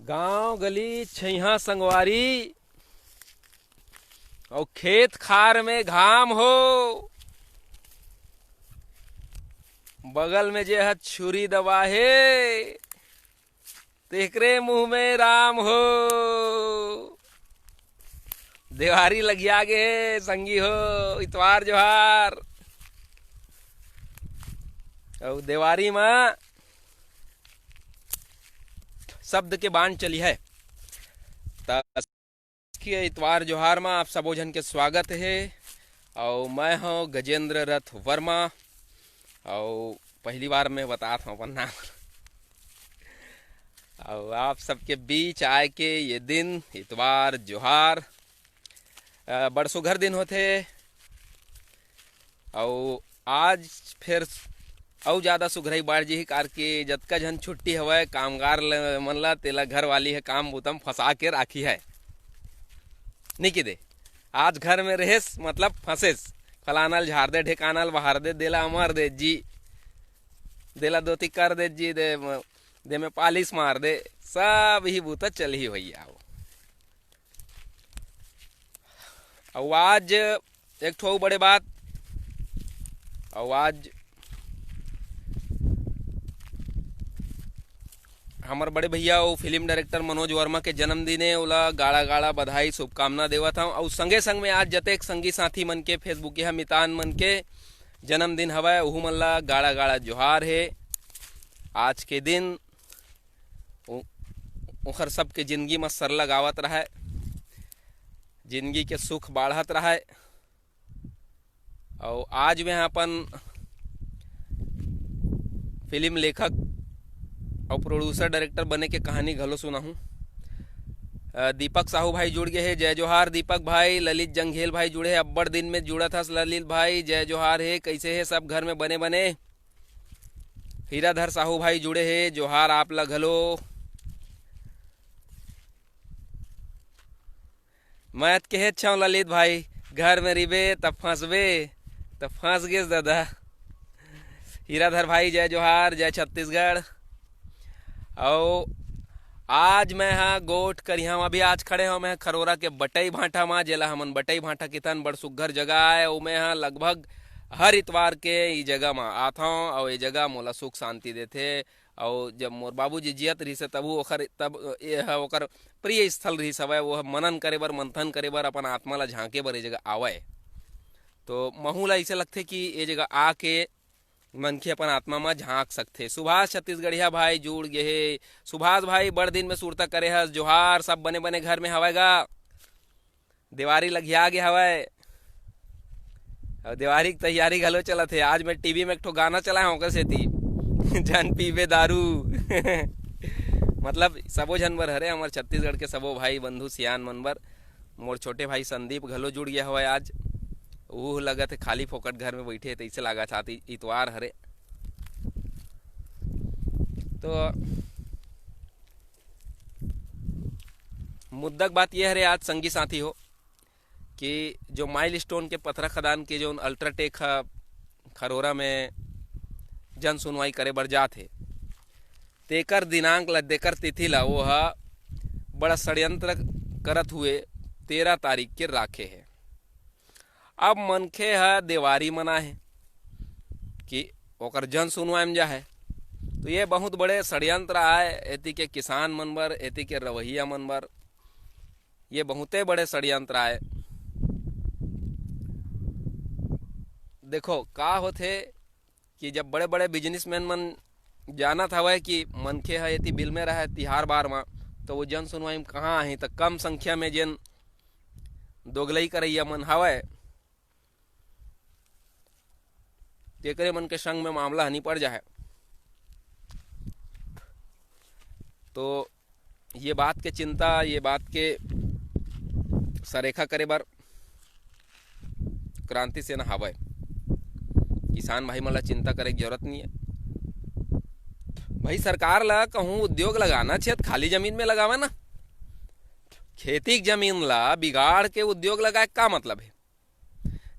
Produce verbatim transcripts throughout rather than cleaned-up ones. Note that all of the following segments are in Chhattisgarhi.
गांव गली छइहां संगवारी, अउ खेत खार में घाम हो, बगल में जे ह छुरी दबा हे, तेकरे मुंह में राम हो। देवारी लगिया गे हे संगी हो, इतवार जोहार। अउ देवारी म शब्द के बाण चली है। त के इतवार जोहार म आप सबो झन के स्वागत हे। अउ मैं हव गजेंद्र रथ वर्मा। अउ पहली बार मैं बतात हव अपन नाम। अउ आप सबके बीच आए के ये दिन, इतवार जोहार, अ, बड़ सुघर दिन होथे। अउ आज फेर अउ ज्यादा सुघरई बाढ़ जी, कार के जतका झन छुट्टी हवय कामगार ल-, मन ला, तेला घर वाली ह काम बुता म फंसा के राखी है। नी कि दे, आज घर में रहेस, मतलब फंसेस, फलाना ल झार दे, ढेकाना ल बहार दे, देला अमर दे जी, देला धोती कर दे जी, दे म-, दे में पालिश मार दे, सब ही बुता चलही भैया। अउ आज एक ठो अउ बड़े बात, अउ आज हमर बड़े भैया अउ फिल्म डायरेक्टर मनोज वर्मा के जन्मदिन हे, ओला गाड़ा गाड़ा बधाई, शुभकामना देवत हंव। अउ संगे संग में आज जतेक संगी साथी मन के, Facebook ह मितान मन के जन्मदिन हवय, ओहू मन ला गाड़ा गाड़ा जोहार हे। आज के दिन उ-, ओखर सबके जिंदगी म सरलग आवत रहय, जिंदगी के सुख बाढ़त रहय। अउ आज मैं अपन फिल्म लेखक अउ producer director बने के कहानी घलो सुनाहूं। अ, दीपक साहू भाई जुड़ गे हे, जय जोहार दीपक भाई। ललित जंघेल भाई जुड़े हे, अब्बड़ दिन में जुड़त हस ललित भाई, जय जोहार हे। कइसे हे सब घर में बने बने? हीराधर साहू भाई जुड़े हे, जोहार आप ला घलो। मैं त कहेच हंव ललित भाई, घर में रिबे त फंसबे, त फंस गेस दादा। हीराधर भाई, जय जोहार, जय छत्तीसगढ़। अउ आज मैं हा गोठ करिहा म, अभी आज खड़े हंव मैं हा खरोरा के बटई भांठा म, जेला हमन बटई भांठा किथन, बड़ सुग्घर जगह आय। अउ मैं हा लगभग हर इतवार के ई जगह म आथंव, अउ ए जगह मोला सुख शांति देथे। अउ जब मोर बाबूजी जियत रिहिस हे, तभू ओखर, तब ए ह ओकर प्रिय स्थल रिहिस हवय। वो ह मनन करे बर, मंथन करे बर, अपन आत्मा ला झांके बर ए जगह आवय। तो महू ला अइसे लगथे कि ए जगह आके मनखे अपन आत्मा म झांक सकथे। सुभाष छत्तीसगढ़िया भाई जुड़ गे हे। सुभाष भाई, बड़ दिन में सुरता करे हस, जोहार। सब बने बने घर में हवय गा? देवारी लगिया गे हवय, अउ देवारी के तैयारी घलो चलत हे। आज मैं टीवी में एक ठो गाना चलाए हंव, ओकर सेती, "झन पीबे दारू।" मतलब, सबो झन बर हरे, हमर छत्तीसगढ़ के सबो भाई बंधु सियान मन बर। मोर छोटे भाई संदीप घलो जुड़ गया हवय आज। ऊ लगत हे खाली फोकट घर में बइठे हे, तइसे लागत हे, आज इ-, इतवार हरे। तो मुद्दा के बात ये हरे आज संगी साथी हो, कि जो माइलस्टोन के पथरा खदान के जोन अल्ट्राटेक ह खरोरा में जन सुनवाई करे बर जात हे, तेकर दिनांक ला, तेकर तिथि ला वो ह बड़ा षड्यंत्र करत हुए तेरह तारीख के राखे हे। अब मनखे ह देवारी मना हे कि ओकर जन सुनवाई में जा हे, तो ये बहुत बड़े षड्यंत्र आय एती के किसान मन बर, एती के रवैया मन बर। ये बहुते बड़े षड्यंत्र आय। देखो, का होथे कि जब बड़े-बड़े बिजनेसमैन मन जानत हवय कि मनखे ह एती बिल में रहय तिहार बार म, तो वो जन सुनवाई म कहाँ आही, त कम संख्या में जेन दोगलई करइया मन हवय, तेकरे मन के संग में मामला ह निपट जाहय। तो ये बात के चिंता, ये बात के सरेखा करे बर क्रांति सेना हवय। किसान भाई मन ला चिंता करे के जरूरत नहीं है भाई। सरकार ला कहूँ उद्योग लगाना छे, त खाली जमीन में लगावा ना। खेती के जमीन ला बिगाड़ के उद्योग लगाए का मतलब है?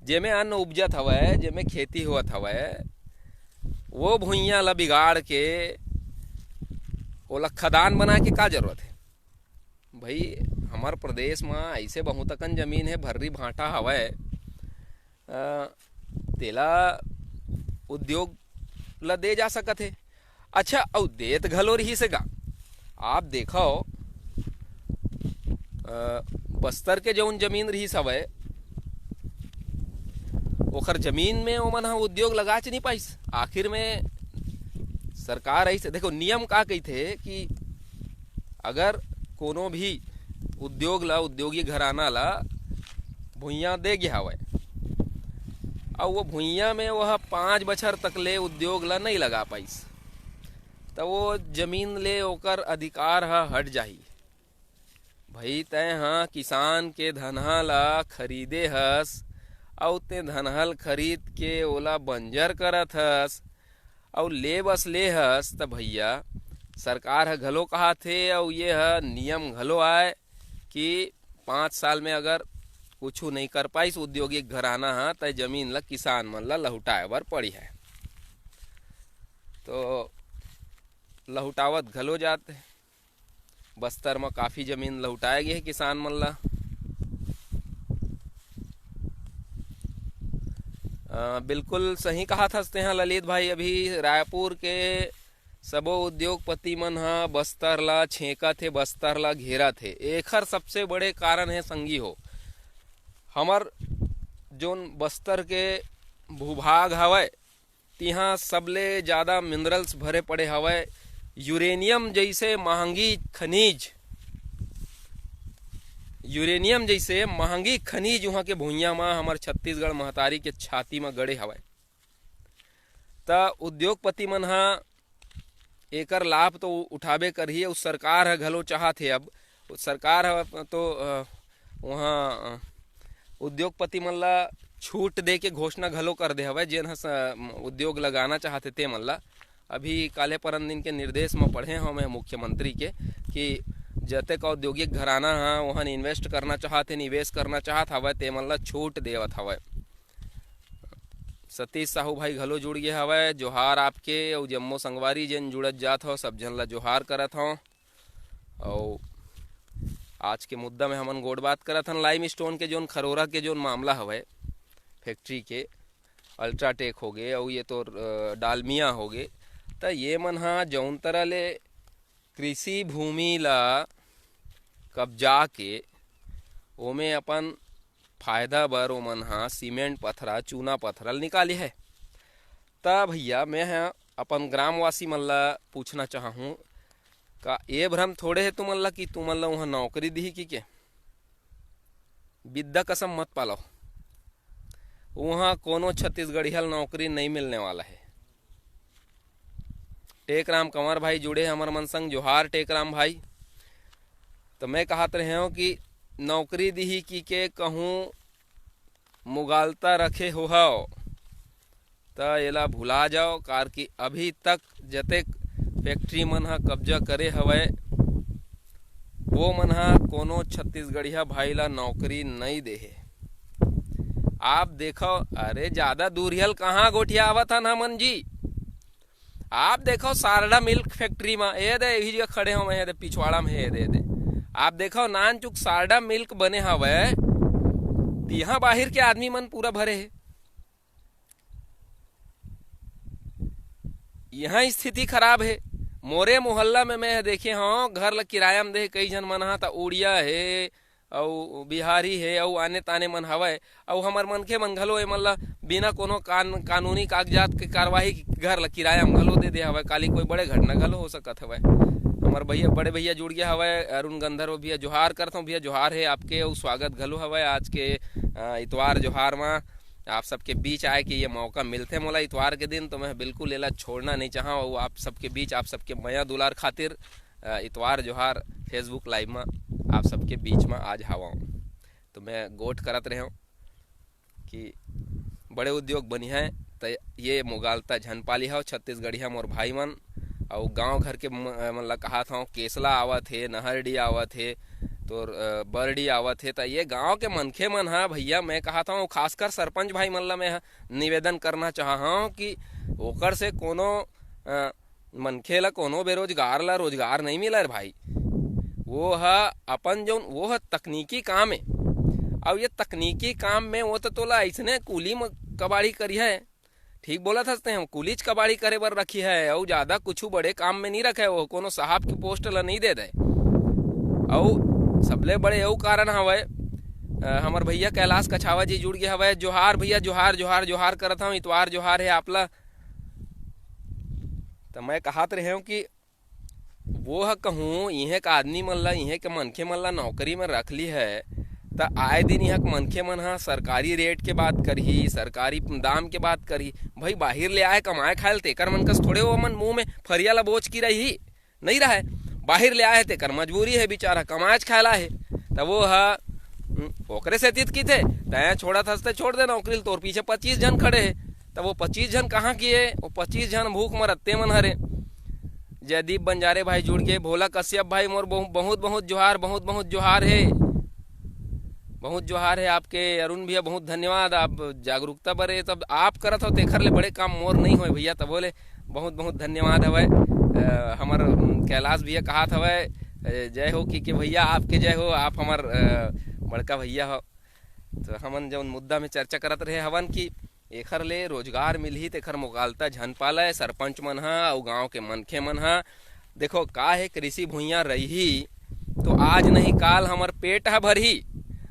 जेमे अन्न उपजत हवय, जेमे खेती होवत हवय, वो भुइयां ला बिगाड़ के ओला खदान बनाए के का जरूरत है? भाई, हमर प्रदेश म अइसे बहुत अकन जमीन हे, भर्री भांटा हवय, अ, तेला उद्योग ल दे जा सकत हे। अच्छा, अउ देत घलो रिहिस हे गा। आप देखव, अ, बस्तर के जउन जमीन रिहिस हवय, ओखर जमीन में ओमन ह उद्योग लगाच नहीं पाइस। आखिर में सरकार अइसे, देखो, नियम का कहिथे कि अगर कोनो भी उद्योग ला, उद्योगी घराना ला भुइयां दे गे हवय, अउ वो भुइयां में वह पाँच बछर तक ले उद्योग ला नहीं लगा पाइस, त वो जमीन ले ओकर अधिकार ह हट जाही। भई, तैं ह किसान के धनहा ला खरीदे हस, अउ तें धनहा ल खरीद के ओला बंजर करत हस, अउ ले बस ले हस, त भैया, सरकार ह घलो कहाथे, अउ ये ह नियम घलो आय कि पाँच साल में अगर कुछु नहीं कर पाइस उद्योगिक घराना ह, त जमीन ल किसान मन ल लहुटाए बर पड़ी है। तो लहुटावत घलो जात हे। बस्तर म काफी जमीन लहुटाए गे हे किसान मन ल। अ, बिल्कुल सही कहाथस तेहा ललित भाई, अभी रायपुर के सबो उद्योगपति मन ह बस्तर ला छेंकत हे, बस्तर ला घेरत हे। एखर सबसे बड़े कारण हे संगी हो, हमर जोन बस्तर के भूभाग हवय, तिहां सबले ज्यादा मिनरल्स भरे पड़े हवय। यूरेनियम जइसे महंगी खनिज, यूरेनियम जइसे महंगी खनिज उहां के भुइयां म, हमर छत्तीसगढ़ महतारी के छाती म गड़े हवय। त उद्योगपति मन ह एकर लाभ तो उठाबे करही, अउ सरकार ह घलो चाहत हे। अब सरकार ह तो, अ, उहाँ, अ, उद्योगपति मन ला छूट दे के घोषणा घलो कर दे हवय, जेन ह स-, उद्योग लगाना चाहत हे ते मन ला। अभी काले परन दिन के निर्देश म पढ़े हवं मैं मुख्यमंत्री के कि जतेक औद्योगिक घराना ह उहाँ invest करना चाहत हे, निवेश करना चाहत हवय, ते मन ला छूट देवत हवय। सतीश साहू भाई घलो जुड़ गे हवय। जोहार आपके अउ जम्मो संगवारी जेन जुड़त जात हव, सब झन ला जोहार करत हव। अउ आज के मुद्दा में हमन गोठ बात करत हन लाइमस्टोन के जोन खरोरा के जोन मामला हवय, फैक्ट्री के, अल्ट्राटेक होगे अउ ये तोर, अ, डालमिया होगे, त ये मन ह जउन तरह ले कृषि भूमि ला कब्जा के ओमे अपन फायदा बर ओमन ह सीमेंट पथरा, चूना पथरा ल निकाले हे। त भैया, मैं ह अपन ग्रामवासी मन ला पूछना चाहहूँ, का ये भ्रम थोड़े हे तुमन ला कि तुमन ला उहाँ नौकरी दिही कि के? बिद्दा कसम मत पालव, उहाँ कोनो छत्तीसगढ़िया ल नौकरी नहीं मिलने वाला हे। टेकराम कंवर भाई जुड़े हे हमर मन संग। जोहार टेकराम भाई। तो मैं कहत रहे हूँ कि नौकरी दिही कि के कहूँ मुगालता रखे हो हव, त एला भुला जाओ, कार कि अभी तक जतेक फैक्ट्री मन ह कब्जा करे हवय, वो मन ह कोनो छत्तीसगढ़िया भाई ला नौकरी नई दे हे। आप देखो, अरे, ज्यादा दूरियल कहाँ गोठियावत हन हमन जी? आप देखो सारडा मिल्क फैक्ट्री म, ए दे, इही जगह खड़े हवं, ए दे, पिछवाड़ा में, ए दे, ए दे। आप देखो, नानचुक सारडा मिल्क बने हवय, तिहां बाहिर के आदमी मन पूरा भरे हे। इहां स्थिति खराब हे। मोरे मोहल्ला में मैं देखे हवं, घर ल किराया म दे हे कई झन मन ह, त उड़िया हे, अउ बिहारी हे, अउ आने ताने मन हवय, अउ हमर मनखे मन घलो एमन ल बिना कोनो कान-, कानूनी कागजात के कार्रवाई घर ल किराया म घलो दे दे हवय। काली कोई बड़े घटना घलो हो सकत हवय। हमर भैया, बड़े भैया जुड़ गया हवय, अरुण गंधर्व भैया, जोहार करथंव भैया, जोहार हे आपके, अउ स्वागत घलो हवय आज के, अ, इतवार जोहार म। आप सबके बीच आए के ये मौका मिलथे मोला इतवार के दिन, तो मैं बिल्कुल एला छोड़ना नहीं चाहंव। अउ आप सबके बीच, आप सबके मया दुलार खातिर, अ, इतवार जोहार Facebook Live म आप सबके बीच म आज हावंव। तो मैं गोठ करत रहेंव कि बड़े उद्योग बनिहय, त ये मुगालता झन पालिहव छत्तीसगढ़िया मोर भाई मन। अउ गांव घर के म-, मन ला कहत हंव, केसला आवत हे, नहरडी आवत हे, तोर, अ, बरडी आवत हे, त ये गांव के मनखे मन ह भैया, मैं कहत हंव, खासकर सरपंच भाई मन ला मैं ह निवेदन करना चाहत हंव कि ओकर से कोनो, अ, मनखे ला, कोनो बेरोजगार ला रोजगार नहीं मिलय रे भाई। वो ह अपन जौन, वो ह तकनीकी काम ए। अब ये तकनीकी काम में वो तो तोला अइसने कूली म कबाड़ी करिहय। ठीक बोलत हस ते, हम कूलीच कबाड़ी करे बर रखिहय, अउ ज्यादा कुछु बड़े काम में नहीं रखे, वो कोनो साहब के पोस्ट ला नहीं दे दे। अउ सबले बड़े अउ कारण हवय, अ, हमर भैया कैलाश कछावा जी जुड़ गए हवय। जोहार भैया, जोहार, जोहार, जोहार करत हूँ, इतवार जोहार है आप ला। तो मैं कहत रहे हूँ कि वो ह कहूँ इहें के आदमी मन ला, इहें के मनखे मन ला नौकरी में रख ली है, त आए दिन इहाँ के मनखे मन ह सरकारी रेट के बात करही, सरकारी दाम के बात करही। भाई, बाहिर ले आए कमाए खाए ल, तेकर मन कस थोड़े वो मन मुंह में फरिया ला बोच की रही, नहीं रहे। बाहिर ले आए हे, तेकर मजबूरी है, बेचारा कमाएच खाए ला है। त वो ह, उम, ओकरे सेती त किथे, तैं छोड़त हस ते छोड़ दे नौकरी ल, तोर पीछे पच्चीस झन खड़े है। त वो पच्चीस झन कहाँ किए? वो पच्चीस झन भूख मरत ते मन हरे। जयदीप बंजारे भाई जुड़ गए, भोला कश्यप भाई मोर बहु-, बहुत बहुत जोहार, बहुत बहुत जोहार है, बहुत जोहार है आपके अरुण भैया, बहुत धन्यवाद आप जागरूकता बरे। तब आप करत हो तेखर ले बड़े काम मोर नहीं होए भैया। तब बोले बहुत बहुत धन्यवाद हवय। अ, हमर, उम, कैलाश भैया कहात हवय, अ, जय हो कि, कि भैया आपके जय हो, आप हमर, अ, बड़का भैया हो। तो हमन जौन मुद्दा में चर्चा करत रहे हवन कि एखर ले रोजगार मिलही, तेखर मोकालता झन पालय सरपंच मन ह अउ गांव के मनखे मन ह। देखो, का हे, कृषि भुइयां रही तो आज नहीं काल हमर पेट ह भरही।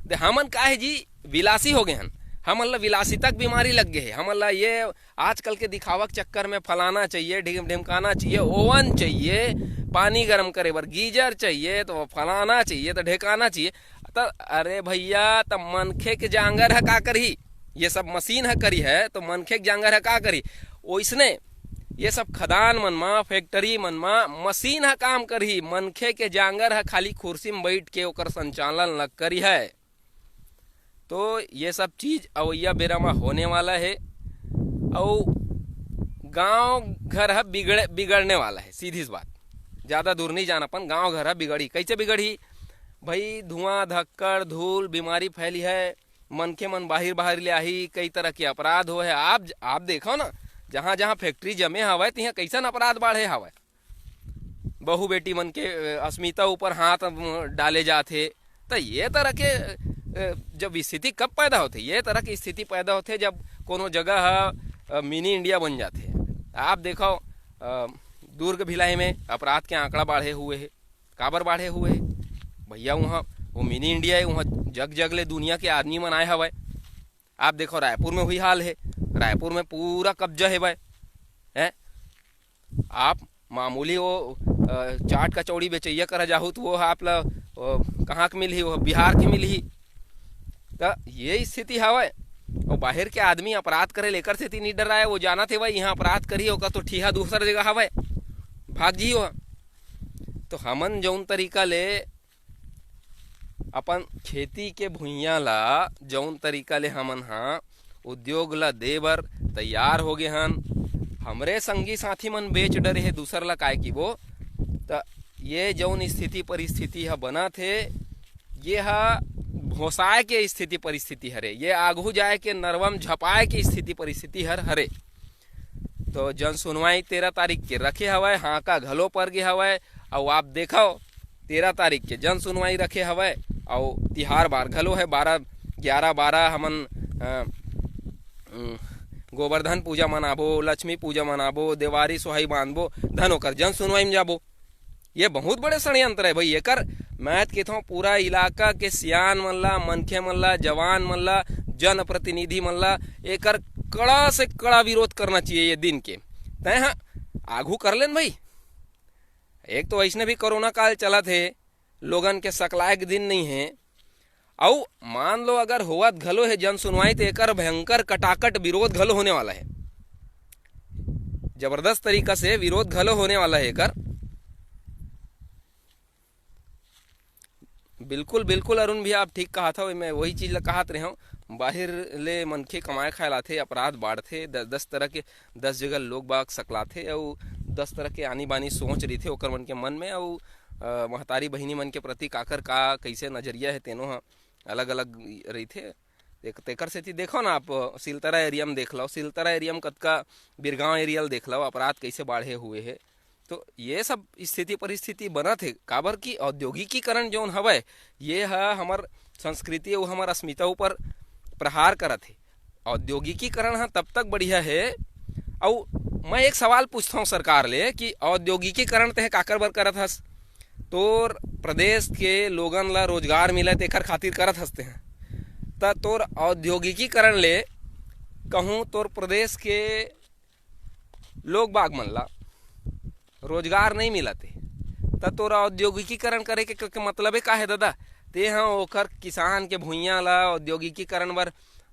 दे, हमन का हे जी, विलासी हो गए हन, हमन ला विलासिता के बीमारी लग गए हे, हमन ला ये आजकल के दिखावा के चक्कर में फलाना चाहिए, ढिम-, ढिमकाना चाहिए, ओवन चाहिए, पानी गर्म करे बर गीजर चाहिए, तो फलाना चाहिए, तो ढेकाना चाहिए। त अरे भैया, त मनखे के जांगर ह का करही? ये सब मशीन ह करी है, तो मनखे के जांगर ह का करही? ओइसने ये सब खदान मन म, फैक्ट्री मन म मशीन ह काम करही, मनखे के जांगर ह खाली कुर्सी म बइठ के ओकर संचालन ल करी है। तो ये सब चीज अवइया बेरा म होने वाला है, अउ गांव घर ह बिगड़े, बिगड़ने वाला है। सीधी सी बात, ज्यादा दूर नहीं जाना, अपन गांव घर ह बिगड़ही। कैसे बिगड़ही भाई? धुआं, धक्कड़, धूल, बीमारी फैली है, मनखे मन बाहिर बाहिर ले आही, कई तरह के अपराध होए है। आप, आप देखो ना, जहां जहां फैक्ट्री जमे हवय, तिहां कैसन अपराध बाढ़े हवय। बहू बेटी मन के, अ, अस्मिता ऊपर हाथ, अ, डाले जात हे। त ये तरह के, अ, जब स्थिति कब पैदा होथे? ये तरह की स्थिति पैदा होथे जब कोनो जगह ह, अ, मिनी इंडिया बन जाथे। आप देखो, अ, दुर्ग भिलाई में अपराध के आंकड़ा बाढ़े हुए हे। काबर बाढ़े हुए हे? भैया, वहाँ वो मिनी इंडिया हे, वहाँ जग जग ले दुनिया के आदमी मन आए हवय। आप देखो, रायपुर में हुई हाल हे, रायपुर में पूरा कब्जा हे भाई, हैं? आप मामूली वो, अ, चाट कचौड़ी बेचैया करा जाहू, तो वो आप ला, वो कहाँ के मिलही? वो बिहार के मिलही। त ये स्थिति हवय। वो बाहर के आदमी अपराध करे लेकर सेती नहीं डराए, वो जानत हे भाई, यहाँ अपराध करी, ओकर तो ठीहा दूसर जगह हवय, भाग जी वो। तो हमन जौन तरीका ले अपन खेती के भुइयां ला, जौन तरीका ले हमन हा उद्योग ला दे बर तैयार हो गे हन, हमरे संगी साथी मन बेच डरे हे दूसर ला, काय कि वो, त ये जौन स्थिति परिस्थिति ह बनत हे, ये ह भोसाए के स्थिति परिस्थिति हरे, ये आगू जाए के नरवा म झपाए के स्थिति परिस्थिति हर हरे। तो जन सुनवाई तेरह तारीख के रखे हवय, हांका घलो पर गे हवय। अउ आप देखव, तेरह तारीख के जन सुनवाई रखे हवय, अउ तिहार बार घलो है, बारह, ग्यारह बारह हमन, अ, उम, गोवर्धन पूजा मनाबो, लक्ष्मी पूजा मनाबो, देवारी सोहाई बांधबो, धन ओकर जन सुनवाई में जाबो। ये बहुत बड़े षड्यंत्र है भाई। एकर मैं त कहिथंव, पूरा इलाका के सियान मन ला, मनखे मन ला, जवान मन ला, जनप्रतिनिधि मन ला एकर कड़ा से कड़ा विरोध करना चाहिए ये दिन के। तय हा आगू कर लेन भाई। एक तो वैसने भी कोरोना काल चलत हे, लोगन के सकलाए के दिन नहीं है, अउ मान लो अगर होवत घलो हे जन सुनवाई, तो एकर भयंकर कटाकट विरोध घलो होने वाला है, जबरदस्त तरीका से विरोध घलो होने वाला है एकर। बिल्कुल, बिल्कुल अरुण भैया, आप ठीक कहत हव। मैं वही चीज ला कहत रहे हूँ, बाहर ले मनखे कमाए खाए लाथे, अपराध बाढ़थे, दस दस तरह के, दस जगह लोग बाग सकलाथे, अउ दस तरह के आनी बानी सोच रहिथे ओकर मन के मन में, अउ अ, महतारी बहिनी मन के प्रति काकर का, कैसे नजरिया है, तेनो ह अलग-अलग रहिथे। एक तेकर सेती देखो ना, आप सिलतरा एरिया में देख लो, सिलतरा एरिया में कतका, बिरगांव एरिया ल देख लो, अपराध कैसे बाढ़े हुए है। तो ये सब स्थिति परिस्थिति बनत हे, काबर कि औद्योगिकीकरण जौन हवय, ये ह हमर संस्कृति अउ हमर अस्मिता ऊपर प्रहार करत हे। औद्योगिकीकरण ह तब तक बढ़िया हे। अउ मैं एक सवाल पूछथौं सरकार ले कि औद्योगिकीकरण तेह काकर बर करत हस? तोर प्रदेश के लोगन ला रोजगार मिले तेखर खातिर करत हस तेह। त तोर औद्योगिकीकरण ले कहूँ तोर प्रदेश के लोग बाग मन ला रोजगार नहीं मिलत हे, त तोरा औद्योगिकीकरण करे के, के, के मतलबे का हे ददा? ते ह ओखर किसान के भुइयां ला औद्योगिकीकरण बर,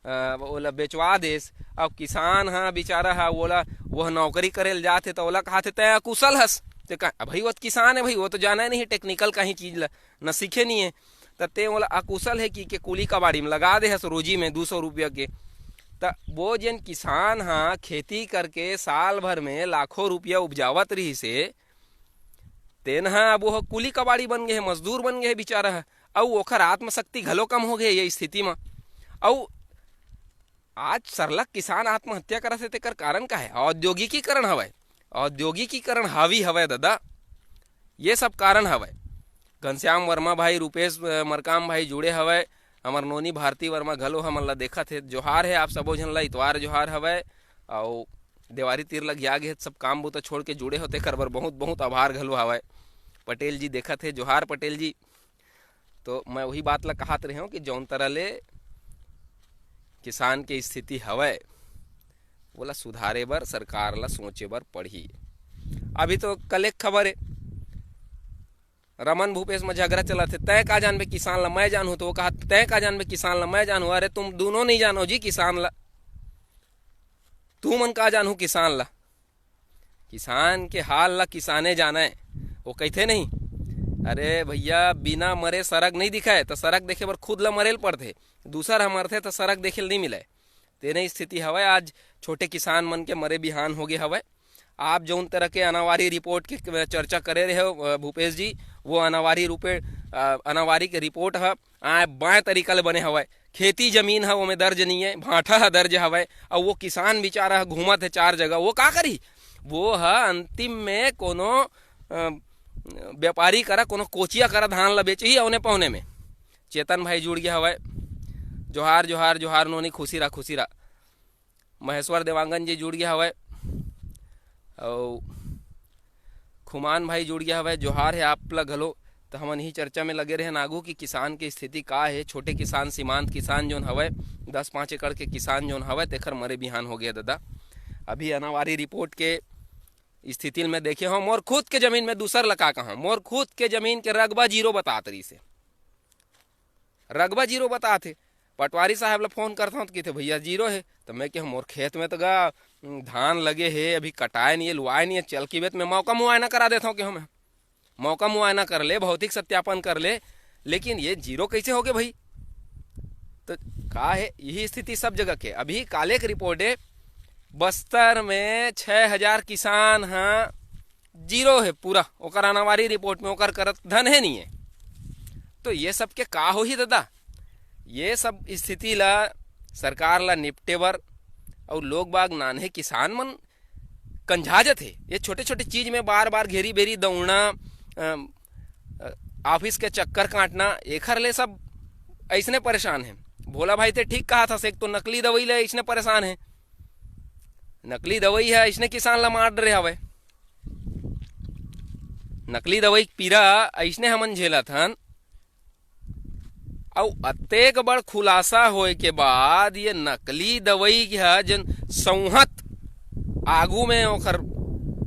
अ, ओला बेचवा देस। अब किसान ह बिचारा ह, ओला, वह नौकरी करे ल जाथे त ओला कहाथे, "तैं अकुशल हस।" ते का, "भाई, वो तो किसान है भाई, वो तो जाना ही नहीं टेक्निकल कहीं चीज ला, न सीखे नहीं है।" त ते ओला अकुशल है कि के कुली कबाड़ी में लगा दे हस रोजी में दू सौ रुपया के। त वो जेन किसान ह खेती करके साल भर में लाखों रुपया उपजावत रहिस हे, तेन ह अब वो कुली कबाड़ी बन गे हे, मजदूर बन गे हे बिचारा ह। अउ ओखर आत्मशक्ति घलो कम हो गे हे ये स्थिति म। अउ आज सरलग किसान आत्महत्या करत हे, तेकर कारण का हे? औद्योगिकीकरण हवय, औद्योगिकीकरण हावी हवय ददा, ये सब कारण हवय। घनश्याम वर्मा भाई, रूपेश, अ, मरकाम भाई जुड़े हवय, हमर नोनी भारती वर्मा घलो हमन ला देखत हे। जोहार हे आप सबो झन ला, इतवार जोहार हवय, अउ देवारी तीर लग आ गे हे, सब काम बूता छोड़ के जुड़े हो, तेकर बर बहुत बहुत आभार घलो हवय। पटेल जी देखत हे, जोहार पटेल जी। तो मैं वही बात ला कहत रहे हूँ कि जौन तरह ले किसान के स्थिति हवय, ओला सुधारे बर सरकार ला सोचे बर पड़ही। अभी तो कल एक खबर हे, रमन भूपेश में झगड़ा चलत हे, "तय का जानबे किसान ला, मैं जानहूँ।" तो वो कहा, "तय का जानबे किसान ला, मैं जानहूँ।" अरे तुम दोनों नहीं जानो जी किसान ला, तुमन का जानहू किसान ला? किसान के हाल ला किसाने जानय। वो कहिथे नहीं, "अरे भैया, बिना मरे सरग नहीं दिखय," त सरग देखे बर खुद ला मरे ल पड़थे, दूसर ह मरथे त सरग देखे ल नहीं मिलय। तेने स्थिति हवय, आज छोटे किसान मन के मरे बिहान हो गे हवय। आप जौन तरह के अनावारी रिपोर्ट के चर्चा करे रहे हो, अ, भूपेश जी, वो अनावारी रूपे, अ, अनावारी के रिपोर्ट ह आय बाएं तरीका ले बने हवय। खेती जमीन ह ओमे दर्ज नइये, भांठा ह दर्ज हवय, अउ वो किसान बिचारा ह घूमत हे चार जगह, वो का करही? वो ह अंतिम में कोनो, अ, व्यापारी करा, कोनो कोचिया करा धान ल बेचही औने पौने में। चेतन भाई जुड़ गया हवय, जोहार, जोहार, जोहार नोनी, खुशी रहा, खुशी रहा। महेश्वर देवांगन जी जुड़ गया हवय, अउ खुमान भाई जुड़ गया हवय, जोहार हे आप ला घलो। त हमन इही चर्चा में लगे रहेन आगू कि किसान के स्थिति का हे, छोटे किसान, सीमांत किसान जौन हवय, दस पाँच एकड़ के किसान जौन हवय, तेखर मरे बिहान हो गया ददा। अभी अनावारी रिपोर्ट के स्थिति ल मैं देखे हौं, मोर खुद के जमीन में, दूसर ला का कहौं, मोर खुद के जमीन के रकबा जीरो बतात रहिस हे, रकबा जीरो बतात हे। पटवारी साहब ला फोन करथौं त कहिथे, "भैया जीरो हे।" त मैं कहेंव, "मोर खेत में तो गा, उम, धान लगे हे, अभी कटाए नहीं हे, लुआए नहीं हे, चल के बेत में मौका मुआयना करा देथौं," कहेंव मैं। मौका मुआयना कर ले, भौतिक सत्यापन कर ले, लेकिन ये जीरो कैसे हो गए भाई? तो का हे, यही स्थिति सब जगह के। अभी काले के रिपोर्ट हे, बस्तर में छः हजार किसान ह जीरो हे पूरा, ओकर अनावारी रिपोर्ट में ओकर करत धन हे नहीं हे। तो ये सब के का होही ददा? ये सब स्थिति ला, सरकार ला निपटे बर, अउ लोग बाग, नान्हे किसान मन कंझा जथे। ये छोटे-छोटे चीज में बार-बार घेरी-बेरी दौड़ना, अ, अ, ऑफिस के चक्कर काटना, एखर ले सब अइसने परेशान हे। भोला भाई ते ठीक कहा था, एक तो नकली दवाई ले अइसने परेशान हे, नकली दवाई हे, अइसने किसान ला मार डरे हवय। नकली दवाई के पीरा अइसने हमन झेलत हन। अउ अतेक बड़ खुलासा होए के बाद ये नकली दवाई ह जेन सौंहत आगू में ओखर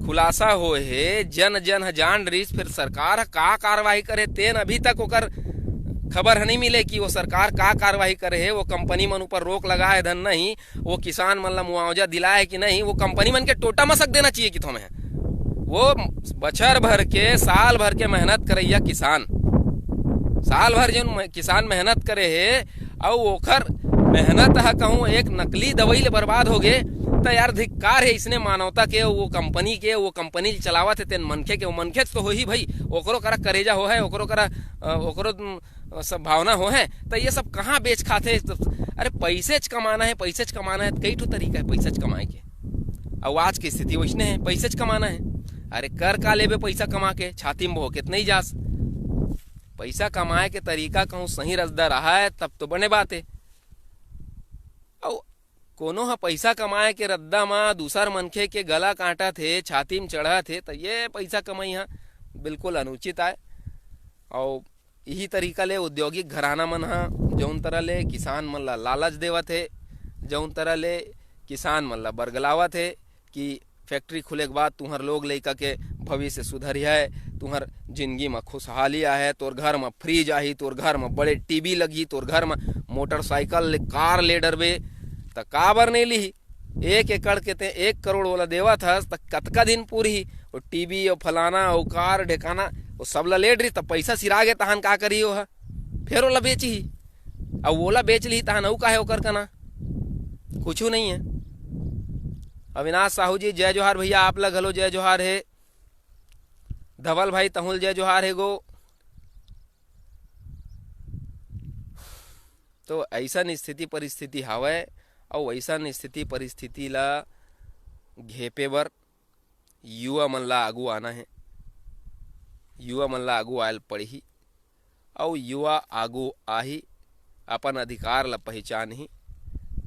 खुलासा होए हे, जन जन ह जान रिस, फिर सरकार ह का कार्रवाई करे, तेन अभी तक ओकर खबर ह नहीं मिले कि वो सरकार का कार्रवाई करे हे, वो कंपनी मन ऊपर रोक लगाए धन नहीं, वो किसान मन ला मुआवजा दिलाए कि नहीं, वो कंपनी मन के टोटा मसक देना चाहिए कि थोमे। वो बछर भर के, साल भर के मेहनत करैया किसान, साल भर जेन म-, किसान मेहनत करे हे, अउ ओखर मेहनत ह कहूँ एक नकली दवाई ले बर्बाद हो गे, त यार धिक्कार हे इसने मानवता के, वो कंपनी के, वो कंपनी चलावत हे तेन मनखे के, वो मनखे तो होही भाई, ओकरो करा करेजा हो है, ओकरो करा, अ, ओकरो, अ, सब भावना हो है, त ये सब कहाँ बेच खाथे? अरे पैसे च कमाना है, पैसे च कमाना है, कई ठो तरीका है पैसे च कमाए के। अउ आज के स्थिति वइसने हे, पैसे च कमाना हे। अरे कर का लेबे पैसा कमा के, छाती में भोंके त नहीं जास। पैसा कमाए के तरीका कहूँ सही रद्दा रहा है तब तो बने बात है। अउ कोनो ह पैसा कमाए के रद्दा म दूसर मनखे के गला काटत हे, छाती म चढ़त हे, त ये पैसा कमाई ह बिल्कुल अनुचित आय। अउ इही तरीका ले औद्योगिक घराना मन ह जौन तरह ले किसान मन ला लालच देवत हे, जौन तरह ले किसान मन ला बरगलावत हे कि फैक्ट्री खुले के बाद तुंहर लोग लइका के भविष्य सुधरिहय, तुंहर जिंदगी म खुशहाली आहे, तोर घर म फ्रिज आही, तोर घर म बड़े टीवी लगही, तोर घर म मोटरसाइकिल ले, कार ले डरबे, त काबर नइ लिही? एक एकड़ के ते एक करोड़ ओला देवत हस, त कतका दिन पूरही? ओ टीवी, ओ फलाना, ओ कार, ढेकाना, ओ सब ल ले डरी, त पैसा सिरा गे, तहन का करही ओहा? फेर ओला बेचही, अउ ओला बेच लिही, तहन अउ काहे ओकर कना? कुछू नइ हे। अविनाश साहू जी, जय जोहार भैया, आप ला घलो जय जोहार हे। धवल भाई, तहुल जय जोहार हे गो। तो अइसन स्थिति परिस्थिति हावय, अउ अइसन स्थिति परिस्थिति ला घेपे बर युवा मन ला आगू आना हे, युवा मन ला आगू आयल पड़ही, अउ युवा आगू आही, अपन अधिकार ला पहिचानही,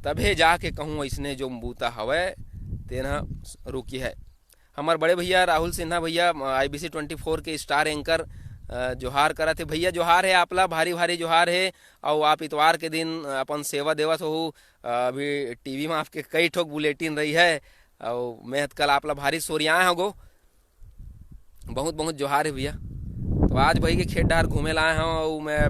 तभे जाके कहूँ अइसने जो बूता हवय, तेन ह रुकी है। हमर बड़े भैया राहुल सिन्हा भैया, आईबीसी ट्वेंटी फोर के स्टार एंकर, अ, जोहार करत हे। भैया जोहार हे, आप ला भारी भारी जोहार हे। अउ आप इतवार के दिन अपन सेवा देवत हो, अ, अभी टीवी में आपके कई ठोक बुलेटिन रही है, अउ मैं कल आप ला भारी सोरियाए हो गो। बहुत बहुत जोहार हे भैया। तो आज भाई के खेत डहर घूमे ला आए हव, अउ मैं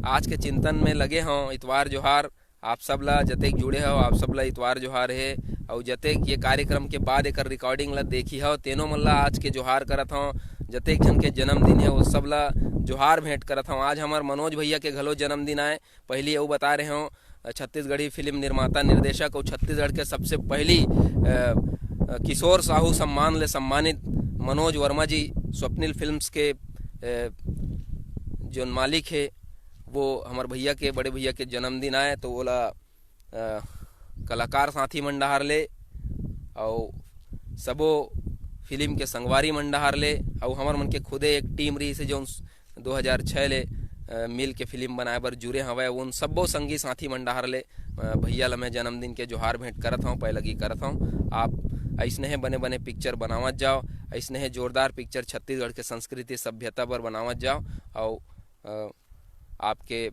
आज के चिंतन में लगे हव। इतवार जोहार आप सब ला, जतेक जुड़े हव, आप सब ला इतवार जोहार हे। अउ जतेक ये कार्यक्रम के बाद एकर रिकॉर्डिंग ला देखी हव, तेनो मन ला आज के जोहार करत हव। जतेक झन के जन्मदिन हे, वो सब ला जोहार भेंट करत हव। आज हमर मनोज भैया के घलो जन्मदिन आय। पहली अउ बता रहे हव, छत्तीसगढ़ी फिल्म निर्माता, निर्देशक अउ छत्तीसगढ़ के सबसे पहली, अ, अ, किशोर साहू सम्मान ले सम्मानित मनोज वर्मा जी, स्वप्निल फिल्म्स के, अ, जोन मालिक हे, वो हमर भैया के, बड़े भैया के जन्मदिन आय, तो ओला, अ, कलाकार साथी मन डहार ले अउ सबो फिल्म के संगवारी मन डहार ले अउ हमर मन के खुदे एक टीम रहिस हे, जोन दो हज़ार छह ले, अ, मिल के फिल्म बनाए बर जुरे हवय। उन सब्बो संगी साथी मन डहार ले, अ, भैया ल मैं जन्मदिन के जोहार भेंट करत हव, पैलगी करत हव। आप अइसने बने-बने पिक्चर बनावत जाव, अइसने जोरदार पिक्चर छत्तीसगढ़ के संस्कृति सभ्यता बर बनावत जाव, अउ, अ, आपके